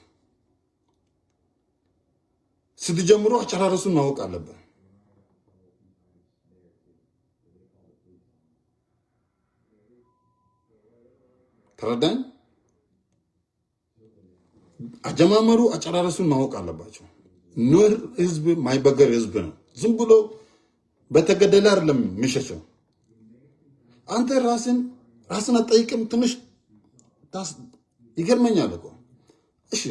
ስትጀምሩ አጨራረሱን ማወቅ አለብን። ተረዳኝ? አጀማመሩ አጨራረሱን ማወቅ አለባቸው። ኑዌር ህዝብ ማይበገር ህዝብ ነው። ዝም ብሎ በተገደለ አይደለም የሚሸሸው። አንተ ራስን አትጠይቅም? ትንሽ ይገርመኛል እኮ። እሺ፣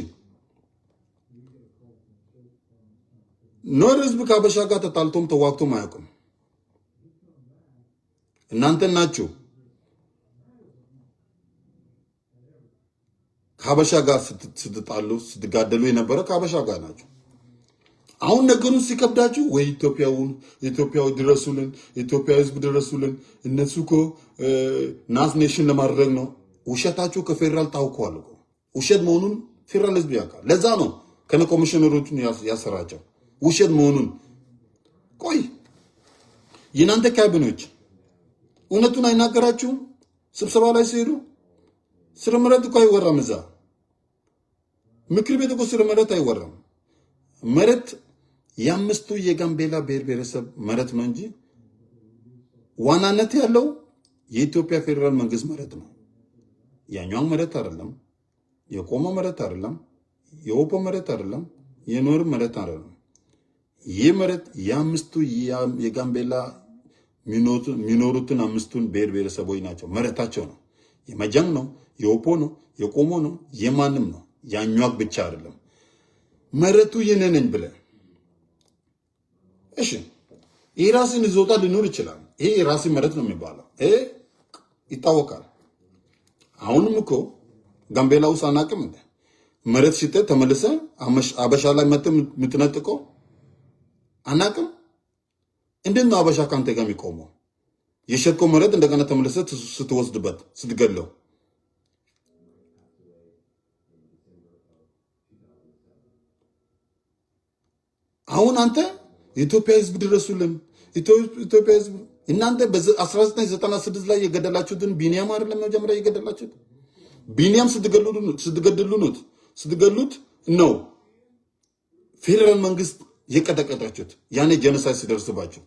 ኑዌር ህዝብ ከአበሻ ጋር ተጣልቶም ተዋግቶም አያውቅም። እናንተ ናችሁ ከሀበሻ ጋር ስትጣሉ ስትጋደሉ የነበረ፣ ከሀበሻ ጋር ናቸው። አሁን ነገሩን ሲከብዳችሁ ወይ ኢትዮጵያውን፣ ኢትዮጵያዊ ድረሱልን፣ ኢትዮጵያ ህዝብ ድረሱልን፣ እነሱ እኮ ናስ nation ለማድረግ ነው። ውሸታችሁ ከፌዴራል ታውቋል እኮ። ውሸት መሆኑን ፌዴራል ህዝብ ያውቃል። ለዛ ነው ከነ ኮሚሽነሮቹን ያሰራቸው ውሸት መሆኑን። ቆይ፣ የእናንተ ካቢኔዎች እውነቱን አይናገራችሁም? ስብሰባ ላይ ሲሄዱ ስለ መሬት እኮ አይወራም። እዛ ምክር ቤት እኮ ስለ መሬት አይወራም። መሬት የአምስቱ የጋምቤላ ብሔር ብሔረሰብ መሬት ነው እንጂ ዋናነት ያለው የኢትዮጵያ ፌዴራል መንግስት መሬት ነው። ያኛው መሬት አይደለም፣ የቆሞ መሬት አይደለም፣ የኦፖ መሬት አይደለም፣ የኑዌር መሬት አይደለም። ይህ መሬት የአምስቱ የጋምቤላ የሚኖሩትን አምስቱን ብሔር ብሔረሰቦች ናቸው። መሬታቸው ነው። የመጃንግ ነው፣ የኦፖ ነው፣ የቆሞ ነው፣ የማንም ነው። ያኟክ ብቻ አይደለም። መሬቱ የኔ ነኝ ብለህ፣ እሺ የራስን ይዞታ ሊኖር ይችላል። ይሄ የራስን መሬት ነው የሚባለው። ይሄ ይታወቃል። አሁንም እኮ ጋምቤላ ውስጥ አናውቅም እንደ መሬት ሽጠህ ተመልሰህ አበሻ ላይ መጥተህ የምትነጥቀው አናውቅም። እንዴት ነው አበሻ ከአንተ ጋር የሚቆመው? የሸጥከው መሬት እንደገና ተመልሰህ ስትወስድበት፣ ስትገለው። አሁን አንተ የኢትዮጵያ ሕዝብ ድረሱልን፣ ኢትዮጵያ ሕዝብ፣ እናንተ በ1996 ላይ የገደላችሁትን ቢኒያም አይደለም መጀመሪያ የገደላችሁት? ቢኒያም ስትገሉት ነው ፌዴራል መንግስት የቀጠቀጣችሁት። ያኔ genocide ሲደርስባችሁ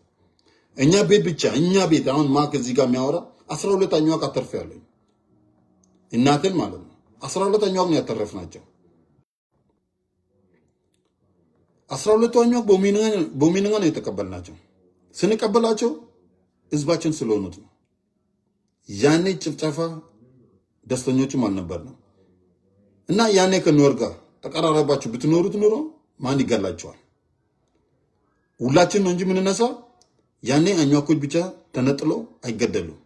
እኛ ቤት ብቻ፣ እኛ ቤት አሁን ማክ እዚህ ጋር የሚያወራ 12 አኝዋክ አተርፌያለሁ። እናትን ማለት ነው። 12 አኝዋክ ነው ያተረፍናቸው። 12ቱ አኝዋክ በሚንጋ ነው የተቀበልናቸው። ስንቀበላቸው ህዝባችን ስለሆኑት ነው። ያኔ ጭፍጨፋ ደስተኞችም አልነበርንም። እና ያኔ ከኑዌር ጋር ተቀራረባችሁ ብትኖሩት ኑሮ ማን ይገላቸዋል? ሁላችን ነው እንጂ የምንነሳ። ያኔ አኟኮች ብቻ ተነጥሎ አይገደሉም።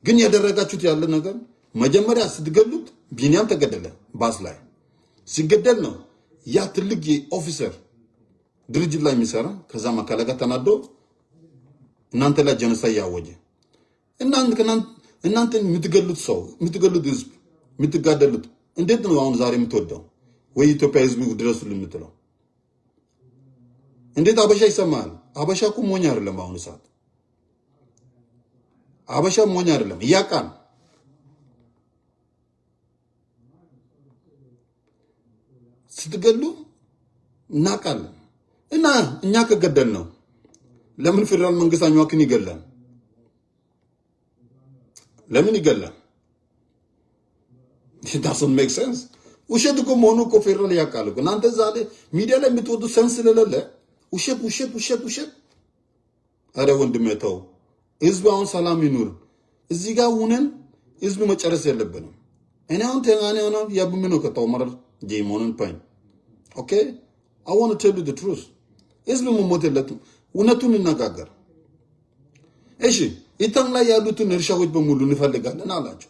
ግን ያደረጋችሁት ያለ ነገር መጀመሪያ ስትገሉት ቢኒያም ተገደለ። ባስ ላይ ሲገደል ነው ያ ትልቅ የ officer ድርጅት ላይ የሚሰራ ከዛ መከላከያ ተናዶ እናንተ ላይ genocide ያወጀ። እናንተ የምትገሉት ሰው፣ የምትገሉት ህዝብ፣ የምትጋደሉት እንዴት ነው አሁን ዛሬ የምትወደው ወይ ኢትዮጵያ ህዝብ ድረሱልን የምትለው? እንዴት አበሻ ይሰማል? አበሻ እኮ ሞኝ አይደለም። በአሁኑ ሰዓት አበሻ ሞኝ አይደለም፣ እያቃል። ስትገሉ እናውቃለን። እና እኛ ከገደል ነው ለምን ፌዴራል መንግስት አኟክን ይገላል? ለምን ይገላል? Doesn't make sense። ውሸት እኮ መሆኑ እኮ ፌዴራል ያውቃል እኮ። እናንተ እዛ ላይ ሚዲያ ላይ የምትወጡት sense ስለሌለ ውሸት፣ ውሸት፣ ውሸት፣ ውሸት። አረ ወንድሜ ተው። ህዝብ አሁን ሰላም ይኑር። እዚህ ጋር ሁነን ህዝብ መጨረስ የለብንም። እኔ አሁን ተጋኔ ሆነ ያብምኖ ከተው መረር ጄሞንን ፓኝ። Okay, I want to tell you the truth። ህዝብ መሞት የለበትም። እውነቱን እንነጋገር። እሺ ኢታንግ ላይ ያሉትን እርሻዎች በሙሉ እንፈልጋለን አላቸው።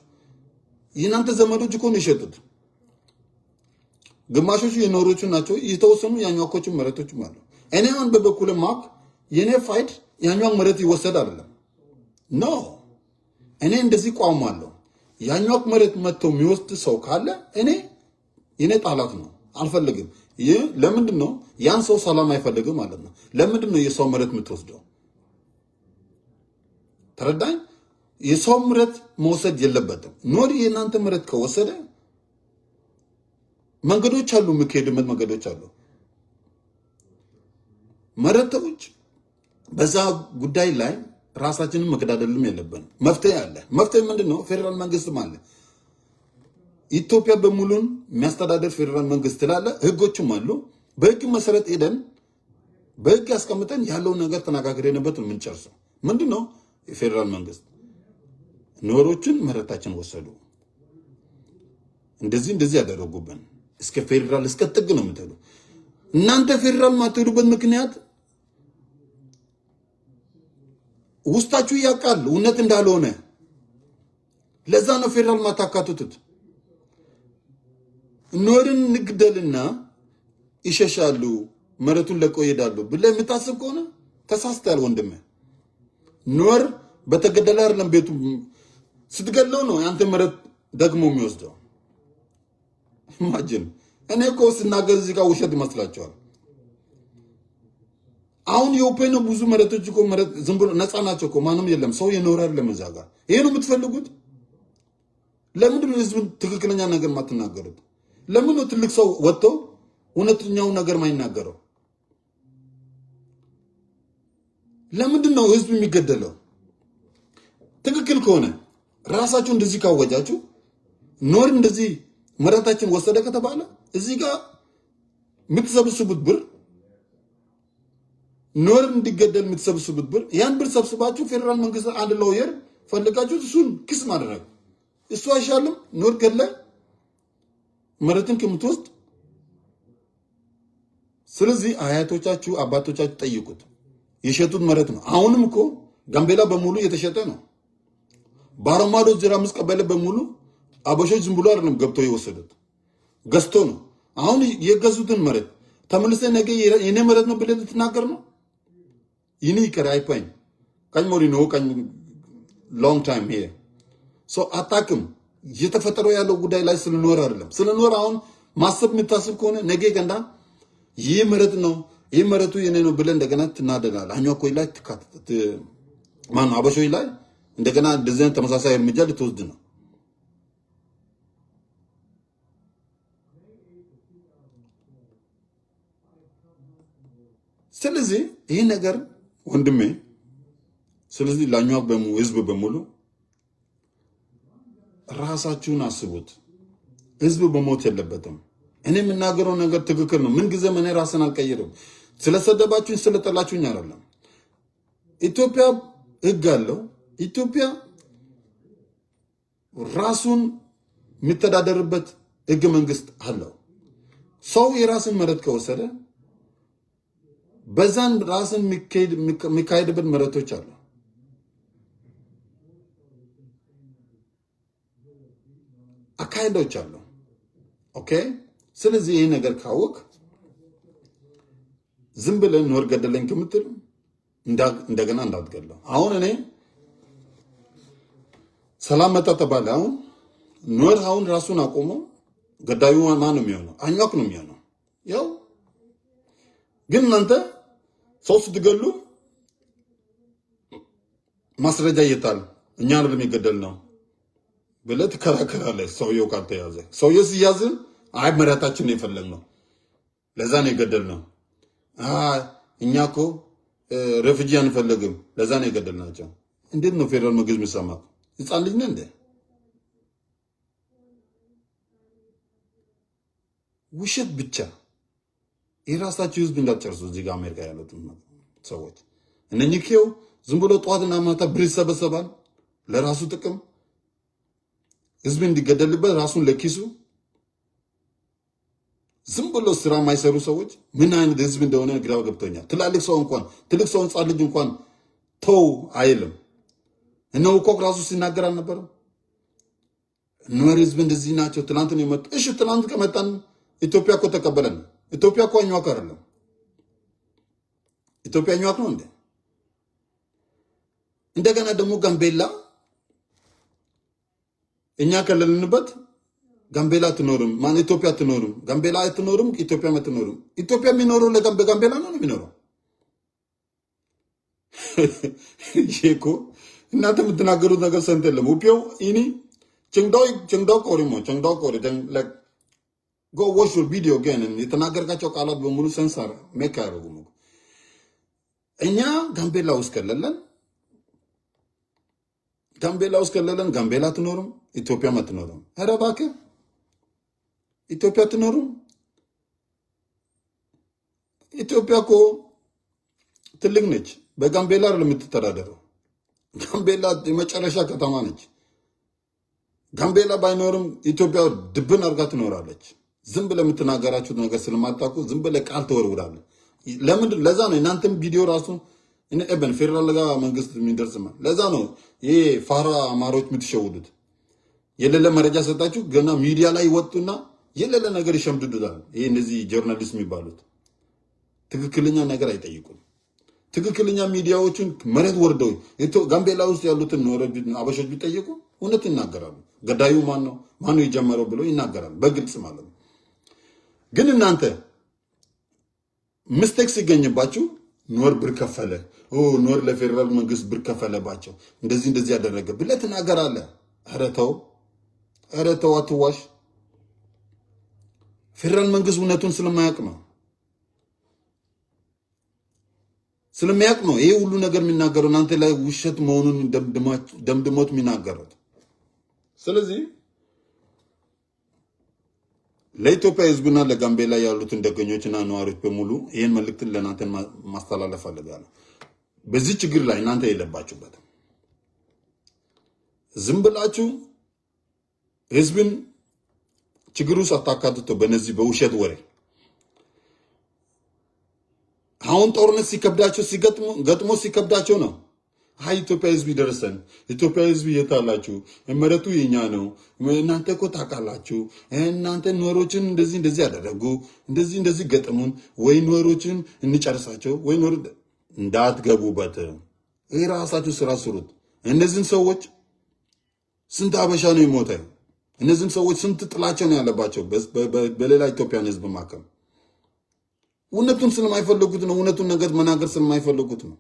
የእናንተ ዘመዶች እኮ ነው የሸጡት። ግማሾቹ የኑዌሮቹ ናቸው፣ የተወሰኑ የአኟኮቹ መሬቶችም አሉ። እኔ አሁን በበኩል ማክ የኔ fight የአኟክ መሬት ይወሰድ አይደለም። No፣ እኔ እንደዚህ ቋም አለው። የአኟክ መሬት መጥቶ የሚወስድ ሰው ካለ እኔ የኔ ጠላት ነው፣ አልፈልግም። ይህ ለምንድን ነው? ያን ሰው ሰላም አይፈልግም ማለት ነው። ለምንድን ነው የሰው መሬት የምትወስደው? ተረዳኝ። የሰው መሬት መውሰድ የለበትም። ኑዌር የእናንተ መሬት ከወሰደ መንገዶች አሉ፣ የሚካሄድበት መንገዶች አሉ። መሬቶች በዛ ጉዳይ ላይ ራሳችንን መገዳደልም የለብንም። መፍትሄ አለ። መፍትሄ ምንድን ነው? ፌዴራል መንግስትም አለ። ኢትዮጵያ በሙሉን የሚያስተዳደር ፌዴራል መንግስት ስላለ ህጎችም አሉ። በህግ መሰረት ሄደን በህግ ያስቀምጠን ያለውን ነገር ተነጋግረንበት ነው የምንጨርሰው። ምንድን ነው? የፌዴራል መንግስት ኑዌሮችን መሬታችን ወሰዱ፣ እንደዚህ እንደዚህ ያደረጉብን፣ እስከ ፌዴራል እስከ ጥግ ነው የምትሄዱ። እናንተ ፌዴራል ማትሄዱበት ምክንያት ውስጣችሁ ያውቃል እውነት እንዳልሆነ። ለዛ ነው ፌዴራል ማታካትቱት። ኑዌርን ንግደልና ይሸሻሉ፣ መሬቱን ለቀው ይሄዳሉ ብለህ የምታስብ ከሆነ ተሳስተሃል ወንድሜ። ኑዌር በተገደለ አይደለም፣ ቤቱ ስትገለው ነው ያንተ መሬት ደግሞ የሚወስደው። Imagine፣ እኔ እኮ ስናገር እዚህ ጋር ውሸት ይመስላቸዋል። አሁን የኦፔኖ ብዙ መሬቶች እኮ መሬት ዝም ብሎ ነፃ ናቸው እኮ፣ ማንም የለም፣ ሰው የኖረ አይደለም እዛ ጋር። ይሄ ነው የምትፈልጉት? ለምንድን ነው ህዝብን ትክክለኛ ነገር የማትናገሩት? ለምን ነው ትልቅ ሰው ወጥቶ እውነተኛውን ነገር የማይናገረው? ለምንድን ነው ህዝብ የሚገደለው? ትክክል ከሆነ ራሳችሁ እንደዚህ ካወጃችሁ፣ ኑዌር እንደዚህ መሬታችን ወሰደ ከተባለ እዚህ ጋር የምትሰበስቡት ብር፣ ኑዌር እንዲገደል የምትሰበስቡት ብር፣ ያን ብር ሰብስባችሁ ፌዴራል መንግስት አንድ lawyer ፈልጋችሁ እሱን ክስ ማድረግ እሱ አይሻልም? ኑዌር ገለ መሬትን ከምትወስድ። ስለዚህ አያቶቻችሁ አባቶቻችሁ ጠይቁት። የሸጡት መሬት ነው። አሁንም እኮ ጋምቤላ በሙሉ እየተሸጠ ነው። ባሮማዶ 05 ቀበሌ በሙሉ አበሾች ዝም ብሎ አይደለም ገብተው የወሰዱት፣ ገዝቶ ነው። አሁን የገዙትን መሬት ተመልሰህ ነገ የኔ መሬት ነው ብለህ ልትናገር ነው? ይኒ ይከር አይፓኝ ቀኝ ሞሪ ነው ቀኝ long time here so አታውቅም። እየተፈጠረው ያለው ጉዳይ ላይ ስለኖር አይደለም ስለኖር አሁን ማሰብ የምታስብ ከሆነ ነገ ገንዳ ይህ መሬት ነው፣ ይህ መሬቱ የኔ ነው ብለህ እንደገና ትናደዳለህ። አኟኮይ ላይ ማነው አበሾች ላይ እንደገና እንደዚህ አይነት ተመሳሳይ እርምጃ ልትወስድ ነው። ስለዚህ ይህ ነገር ወንድሜ፣ ስለዚህ ላኟክ ህዝብ በሙሉ ራሳችሁን አስቡት። ህዝብ በሞት የለበትም። እኔ የምናገረው ነገር ትክክል ነው። ምንጊዜም እኔ ራስን አልቀይርም። ስለሰደባችሁኝ ስለጠላችሁኝ አይደለም። ኢትዮጵያ ህግ አለው። ኢትዮጵያ ራሱን የሚተዳደርበት ህገ መንግስት አለው። ሰው የራስን መሬት ከወሰደ በዛን ራስን የሚካሄድበት መሬቶች አሉ። አካሄዶች አሉ። Okay። ስለዚህ ይህ ነገር ካወቅ ዝም ብለን ኑዌር ገደለኝ ከምትል እንደገና እንዳትገለው። አሁን እኔ ሰላም መጣ ተባለ። አሁን ኑዌር አሁን ራሱን አቆሞ ገዳዩ ማን ነው የሚሆነው? አኟክ ነው የሚሆነው። ያው ግን እናንተ ሰው ስትገሉ ማስረጃ የታል? እኛ አይደለም የገደል ነው ብለህ ትከራከራለህ። ሰውየው ካልተያዘ፣ ሰውየው ሲያዝን አይ መሬታችን ነው የፈለግነው፣ ለዛ ነው የገደልነው። እኛ እኮ refugee አንፈልግም፣ ለዛ ነው የገደልናቸው። እንዴት ነው ፌዴራል መንግስት የሚሰማት? ህፃን ልጅ ነህ እንዴ? ውሸት ብቻ። የራሳችሁ ህዝብ እንዳትጨርሱ። እዚህ ጋር አሜሪካ ያሉት ሰዎች እነኚህ ኬው ዝም ብሎ ጠዋትና ማታ ብር ይሰበሰባል ለራሱ ጥቅም፣ ህዝብ እንዲገደልበት ራሱን ለኪሱ ዝም ብሎ ስራ የማይሰሩ ሰዎች ምን አይነት ህዝብ እንደሆነ ግራ ገብቶኛል። ትላልቅ ሰው እንኳን፣ ትልቅ ሰው ህፃን ልጅ እንኳን ተው አይልም። እነ ውኮክ ራሱ ሲናገር አልነበረም? ኑዌር ህዝብ እንደዚህ ናቸው፣ ትላንት ነው የመጡ። እሺ ትላንት ከመጣን ኢትዮጵያ እኮ ተቀበለን። ኢትዮጵያ እኮ አኟክ አይደለም። ኢትዮጵያ አኟክ ነው እንዴ? እንደገና ደግሞ ጋምቤላ እኛ ከሌለንበት ጋምቤላ አትኖርም። ማን ኢትዮጵያ አትኖርም። ጋምቤላ አትኖርም። ኢትዮጵያም አትኖርም። ኢትዮጵያ የሚኖረው በጋምቤላ ነው የሚኖረው። ይሄ እኮ እናንተ የምትናገሩት ነገር sense የለም። ውፒው ኢኒ ቸንግዳው ቸንግዳው ቆሪሞ ቸንግዳው ቆሪ like go watch your video again። የተናገርካቸው ቃላት በሙሉ sense make አያደርጉም። እኛ ጋምቤላ ውስጥ ከሌለን ጋምቤላ አትኖርም፣ ኢትዮጵያም አትኖርም። ኧረ እባክህ ኢትዮጵያ አትኖርም። ኢትዮጵያ እኮ ትልቅ ነች። በጋምቤላ አይደለም የምትተዳደረው። ጋምቤላ የመጨረሻ ከተማ ነች። ጋምቤላ ባይኖርም ኢትዮጵያ ድብን አድርጋ ትኖራለች። ዝም ብለህ የምትናገራችሁት ነገር ስለማታውቁ ዝም ብለህ ቃል ትወርውራለህ። ለምንድን ለዛ ነው እናንተም ቪዲዮ ራሱ even ፌዴራል ጋር መንግስት የሚደርስ ለዛ ነው ይሄ ፋራ አማሮች የምትሸውዱት። የሌለ መረጃ ሰጣችሁ ገና ሚዲያ ላይ ይወጡና የሌለ ነገር ይሸምድዱታል። ይሄ እነዚህ journalist የሚባሉት ትክክለኛ ነገር አይጠይቁም። ትክክለኛ ሚዲያዎችን መሬት ወርደው ጋምቤላ ውስጥ ያሉትን አበሾች ቢጠይቁ እውነት ይናገራሉ። ገዳዩ ማን ነው፣ ማን ነው የጀመረው ብሎ ይናገራሉ፣ በግልጽ ማለት ነው። ግን እናንተ mistake ሲገኝባችሁ ኑዌር ብር ከፈለ፣ ኑዌር ለፌዴራል መንግስት ብር ከፈለባቸው፣ እንደዚህ እንደዚህ ያደረገ ብለህ ትናገራለህ። ኧረ ተው፣ ኧረ ተው፣ አትዋሽ። ፌዴራል መንግስት እውነቱን ስለሚያውቅ ነው ይሄ ሁሉ ነገር የሚናገረው፣ እናንተ ላይ ውሸት መሆኑን ደምድሞት የሚናገሩት። ስለዚህ ለኢትዮጵያ ሕዝብና ለጋምቤላ ያሉትን ደገኞችና ነዋሪዎች በሙሉ ይህን መልእክትን ለእናንተ ማስተላለፍ ፈልጋለሁ። በዚህ ችግር ላይ እናንተ የለባችሁበትም። ዝም ብላችሁ ህዝብን ችግር ውስጥ አታካትቶ በነዚህ በውሸት ወሬ። አሁን ጦርነት ሲከብዳቸው፣ ገጥሞ ሲከብዳቸው ነው። አይ ኢትዮጵያ ሕዝብ ይደርሰን፣ ኢትዮጵያ ሕዝብ የታላችሁ? መሬቱ የኛ ነው፣ እናንተ እኮ ታውቃላችሁ። እናንተ ኑዌሮችን እንደዚህ እንደዚህ ያደረጉ፣ እንደዚህ እንደዚህ ገጥሙን፣ ወይ ኑዌሮችን እንጨርሳቸው ወይ ኑዌር እንዳትገቡበት። ይህ ራሳችሁ ስራ ስሩት። እነዚህን ሰዎች ስንት አበሻ ነው የሞተ? እነዚህን ሰዎች ስንት ጥላቸው ነው ያለባቸው በሌላ ኢትዮጵያን ህዝብ ማከም። እውነቱን ስለማይፈልጉት ነው። እውነቱን ነገር መናገር ስለማይፈልጉት ነው።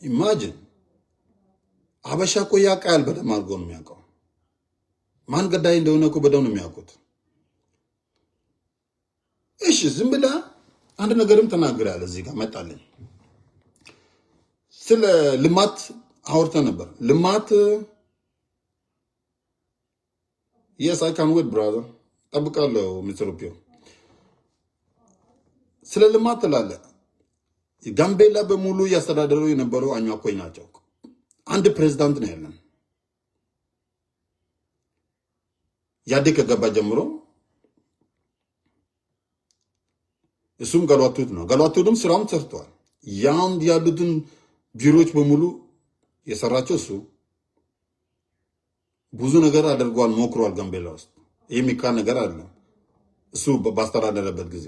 Imagine፣ አበሻ እኮ ያውቃል፣ በደንብ አድርጎ ነው የሚያውቀው። ማን ገዳይ እንደሆነ እኮ በደንብ ነው የሚያውቁት። እሺ፣ ዝም ብለህ አንድ ነገርም ተናግራል። እዚህ ጋር መጣልኝ። ስለ ልማት አውርተህ ነበር። ልማት፣ yes, I can wait, brother፣ ጠብቃለሁ። ሚስተር ፒዮ፣ ስለ ልማት ትላለህ። ጋምቤላ በሙሉ እያስተዳደሩ የነበረው አኟኮች ናቸው። አንድ ፕሬዝዳንት ነው ያለን። ያዴ ከገባ ጀምሮ እሱም ገሏቱት ነው። ገሏቱትም ስራውን ሰርተዋል። ያን ያሉትን ቢሮዎች በሙሉ የሰራቸው እሱ፣ ብዙ ነገር አድርጓል፣ ሞክሯል። ጋምቤላ ውስጥ ይህ የሚካድ ነገር አይደለም። እሱ ባስተዳደረበት ጊዜ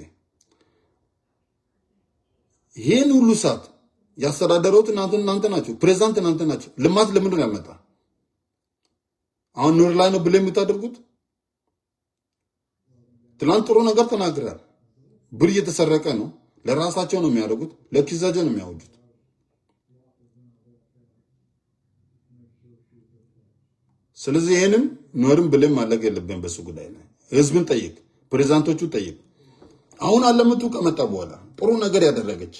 ይህን ሁሉ ሰዓት ያስተዳደሩት እናንተ ናችሁ። ፕሬዚዳንት እናንተ ናችሁ። ልማት ለምንድን ነው ያልመጣ? አሁን ኑዌር ላይ ነው ብለ የምታደርጉት? ትላንት ጥሩ ነገር ተናግራል። ብር እየተሰረቀ ነው። ለራሳቸው ነው የሚያደርጉት፣ ለኪሳቸው ነው የሚያወጁት። ስለዚህ ይህንም ኑዌርም blame ማድረግ የለብን በሱ ጉዳይ ላይ። ህዝብን ጠይቅ፣ ፕሬዚዳንቶቹ ጠይቅ። አሁን አለምቱ ከመጣ በኋላ ጥሩ ነገር ያደረገች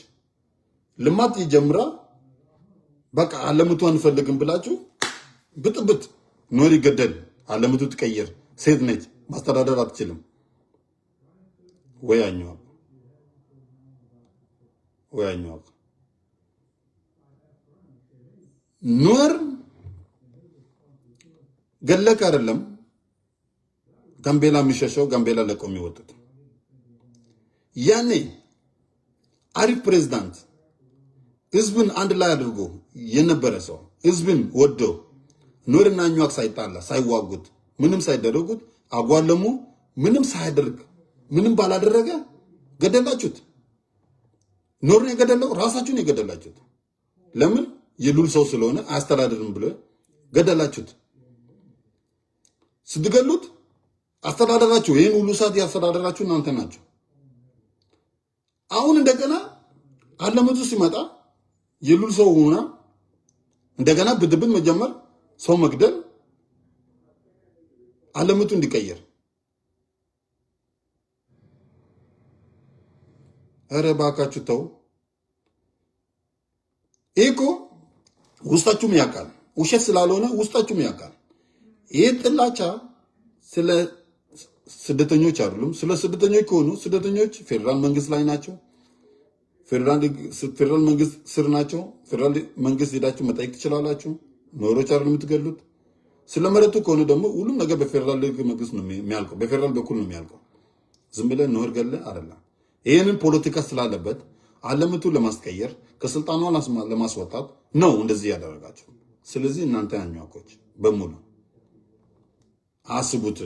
ልማት ይጀምራ፣ በቃ አለምቱ አንፈልግም ብላችሁ ብጥብጥ፣ ኑዌር ይገደል፣ አለምቱ ትቀየር፣ ሴት ነች፣ ማስተዳደር አትችልም ወይ አኝዋክ፣ ወይ አኝዋክ። ኑዌር ገለክ አይደለም ጋምቤላ የሚሸሸው፣ ጋምቤላ ለቀው የሚወጡት። ያኔ አሪፍ ፕሬዝዳንት፣ ህዝብን አንድ ላይ አድርጎ የነበረ ሰው፣ ህዝብን ወዶ፣ ኑዌርና አኟክ ሳይጣላ፣ ሳይዋጉት፣ ምንም ሳይደረጉት፣ አጓለሙ ምንም ሳያደርግ፣ ምንም ባላደረገ ገደላችሁት። ኑዌርን የገደለው ራሳችሁን የገደላችሁት። ለምን? የሉል ሰው ስለሆነ አያስተዳድርም ብሎ ገደላችሁት። ስትገሉት አስተዳደራችሁ፣ ይህን ሁሉ ሰዓት ያስተዳደራችሁ እናንተ ናችሁ። አሁን እንደገና አለመቱ ሲመጣ የሉል ሰው ሆና እንደገና ብጥብጥ መጀመር፣ ሰው መግደል፣ አለመቱ እንዲቀየር። ኧረ እባካችሁ ተው። ይህ እኮ ውስጣችሁም ያውቃል፣ ውሸት ስላልሆነ ውስጣችሁም ያውቃል። ይህ ጥላቻ ስለ ስደተኞች አይደሉም። ስለ ስደተኞች ከሆኑ ስደተኞች ፌዴራል መንግስት ላይ ናቸው። ፌዴራል መንግስት ስር ናቸው። ፌዴራል መንግስት ሄዳችሁ መጠየቅ ትችላላችሁ። ኑዌሮች አይደሉም የምትገሉት። ስለ መሬቱ ከሆነ ደግሞ ሁሉም ነገር በፌዴራል መንግስት ነው የሚያልቀው፣ በፌዴራል በኩል ነው የሚያልቀው። ዝም ብለህ ኑዌር ገለ አይደለም። ይህንን ፖለቲካ ስላለበት አለምቱ ለማስቀየር፣ ከስልጣኗ ለማስወጣት ነው እንደዚህ ያደረጋቸው። ስለዚህ እናንተ አኟኮች በሙሉ አስቡት።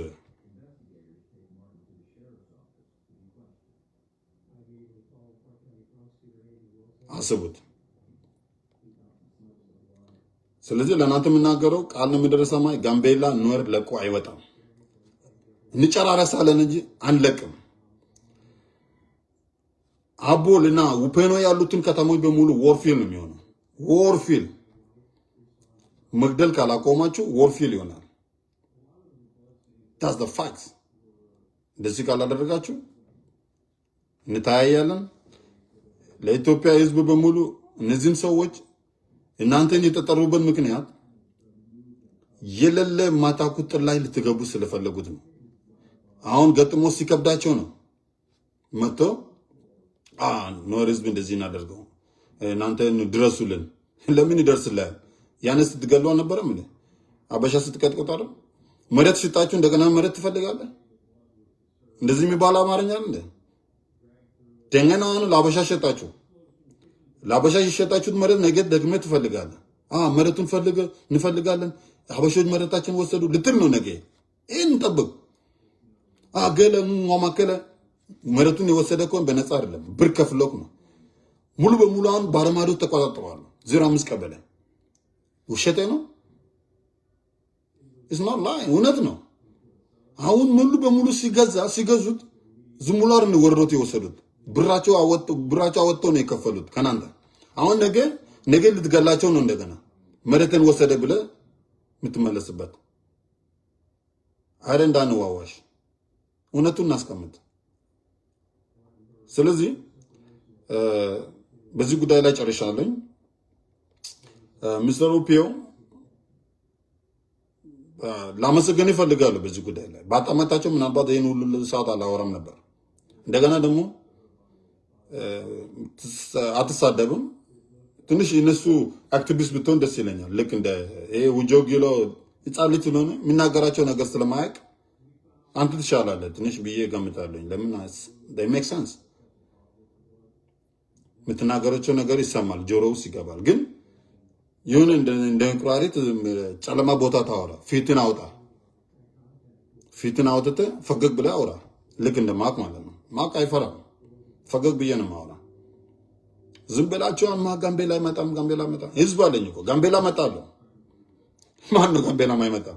አስቡት። ስለዚህ ለእናንተ የምናገረው ቃል ነው። ምድረ ሰማይ ጋምቤላ ኑዌር ለቆ አይወጣም። እንጨራረሳለን እንጂ አንለቅም። አቦል እና ውፔኖ ያሉትን ከተሞች በሙሉ warfield ነው የሚሆነው። Warfield፣ መግደል ካላቆማችሁ warfield ይሆናል። That's the fact። እንደዚህ ካላደረጋችሁ እንታያያለን። ለኢትዮጵያ ሕዝብ በሙሉ፣ እነዚህን ሰዎች እናንተን የተጠሩበት ምክንያት የሌለ ማታኩት ላይ ልትገቡ ስለፈለጉት ነው። አሁን ገጥሞ ሲከብዳቸው ነው መጥቶ ኑዌር ህዝብ እንደዚህ እናደርገው፣ እናንተ ድረሱልን። ለምን ይደርስልሃል? ያነ ስትገሉ አልነበረም እንዴ? አበሻ ስትቀጥቅጡ አይደል? መሬት ሽጣችሁ እንደገና መሬት ትፈልጋለህ? እንደዚህ የሚባል አማርኛ አለ እንዴ? ደንገናውን ለአበሻ ሸጣችሁ። ለአበሻ የሸጣችሁት መሬት ነገ ደግመህ ትፈልጋለህ። መሬቱን ፈልገ እንፈልጋለን፣ ሀበሾች መሬታችን ወሰዱ ልትል ነው ነገ። ይህን እንጠብቅ። ገለ ማከለ መሬቱን የወሰደ ከሆነ በነፃ አይደለም፣ ብር ከፍሎክ ነው። ሙሉ በሙሉ አሁን ባረማዶ ተቆጣጥረዋል። 05 ቀበሌ ውሸቴ ነው? It's not lie፣ እውነት ነው። አሁን ሙሉ በሙሉ ሲገዛ ሲገዙት ዝም ብሎ አይደለም ወርዶት የወሰዱት፣ ብራቸው አወጥተው ነው የከፈሉት ከናንተ። አሁን ነገ ነገ ልትገላቸው ነው እንደገና መሬትን ወሰደ ብለህ የምትመለስበት። አረ እንዳንዋዋሽ እውነቱን እናስቀምጥ። ስለዚህ በዚህ ጉዳይ ላይ ጨርሻለኝ። ሚስተር ኦፒዮ ላመሰግን ይፈልጋሉ። በዚህ ጉዳይ ላይ ባጣመጣቸው ምናልባት ይህን ሁሉ ሰዓት አላወራም ነበር። እንደገና ደግሞ አትሳደብም። ትንሽ የነሱ አክቲቪስት ብትሆን ደስ ይለኛል። ልክ እንደ ይሄ ውጆ ጊሎ ህፃን ልጅ ስለሆነ የሚናገራቸው ነገር ስለማያውቅ አንተ ትሻላለህ ትንሽ ብዬ እገምታለሁ። ለምን make sense የምትናገራቸው ነገር ይሰማል፣ ጆሮ ውስጥ ይገባል። ግን ይሁን እንደ እንቁራሪት ጨለማ ቦታ ታወራ፣ ፊትን አውጣ፣ ፊትን አውጥተህ ፈገግ ብለህ አውራ። ልክ እንደ ማክ ማለት ነው። ማክ አይፈራም። ፈገግ ብዬ ነው የማወራ። ዝም ብላችሁ አማ ጋምቤላ አይመጣም፣ ጋምቤላ አይመጣም። ህዝብ አለኝ እኮ፣ ጋምቤላ እመጣለሁ። ማን ነው ጋምቤላ ማይመጣ?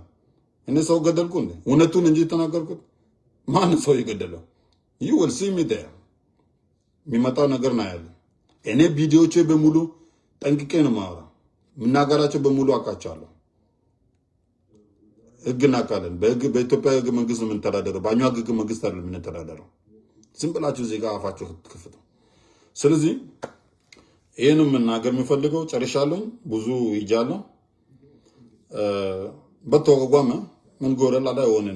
እኔ ሰው ገደልኩ እንዴ? እውነቱን እንጂ የተናገርኩት ማን ሰው የገደለው? You will see me there። የሚመጣው ነገር ነው ያለ። እኔ ቪዲዮቼ በሙሉ ጠንቅቄ ነው የማወራ። የምናገራቸው በሙሉ አውቃቸዋለሁ። ህግ እናውቃለን። በህግ፣ በኢትዮጵያ ህገ መንግስት ነው የምንተዳደረው። በአኟክ ህገ መንግስት አይደለም የምንተዳደረው። ዝም ብላችሁ እዚህ ጋር አፋችሁ ክፍቱ። ስለዚህ ይህን መናገር የሚፈልገው ጨርሻለሁ። ብዙ ይጃለሁ። በተወጓመ ምን ጎረ ላዳ የሆነ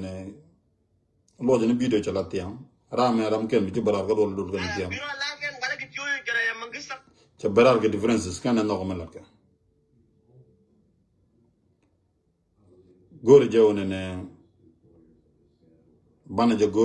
ሎጅን ቪዲዮ ቸላትያም ራም ያራም ከን ቢጂ በራር ገ ዶል ዶል ገን ቲያም Biro laken wala ki tiyo gara ya mangista. ቸበራር ገ differences ከነ ነው መላከ ጎረ ጀውነ ባነጀ ጎረ።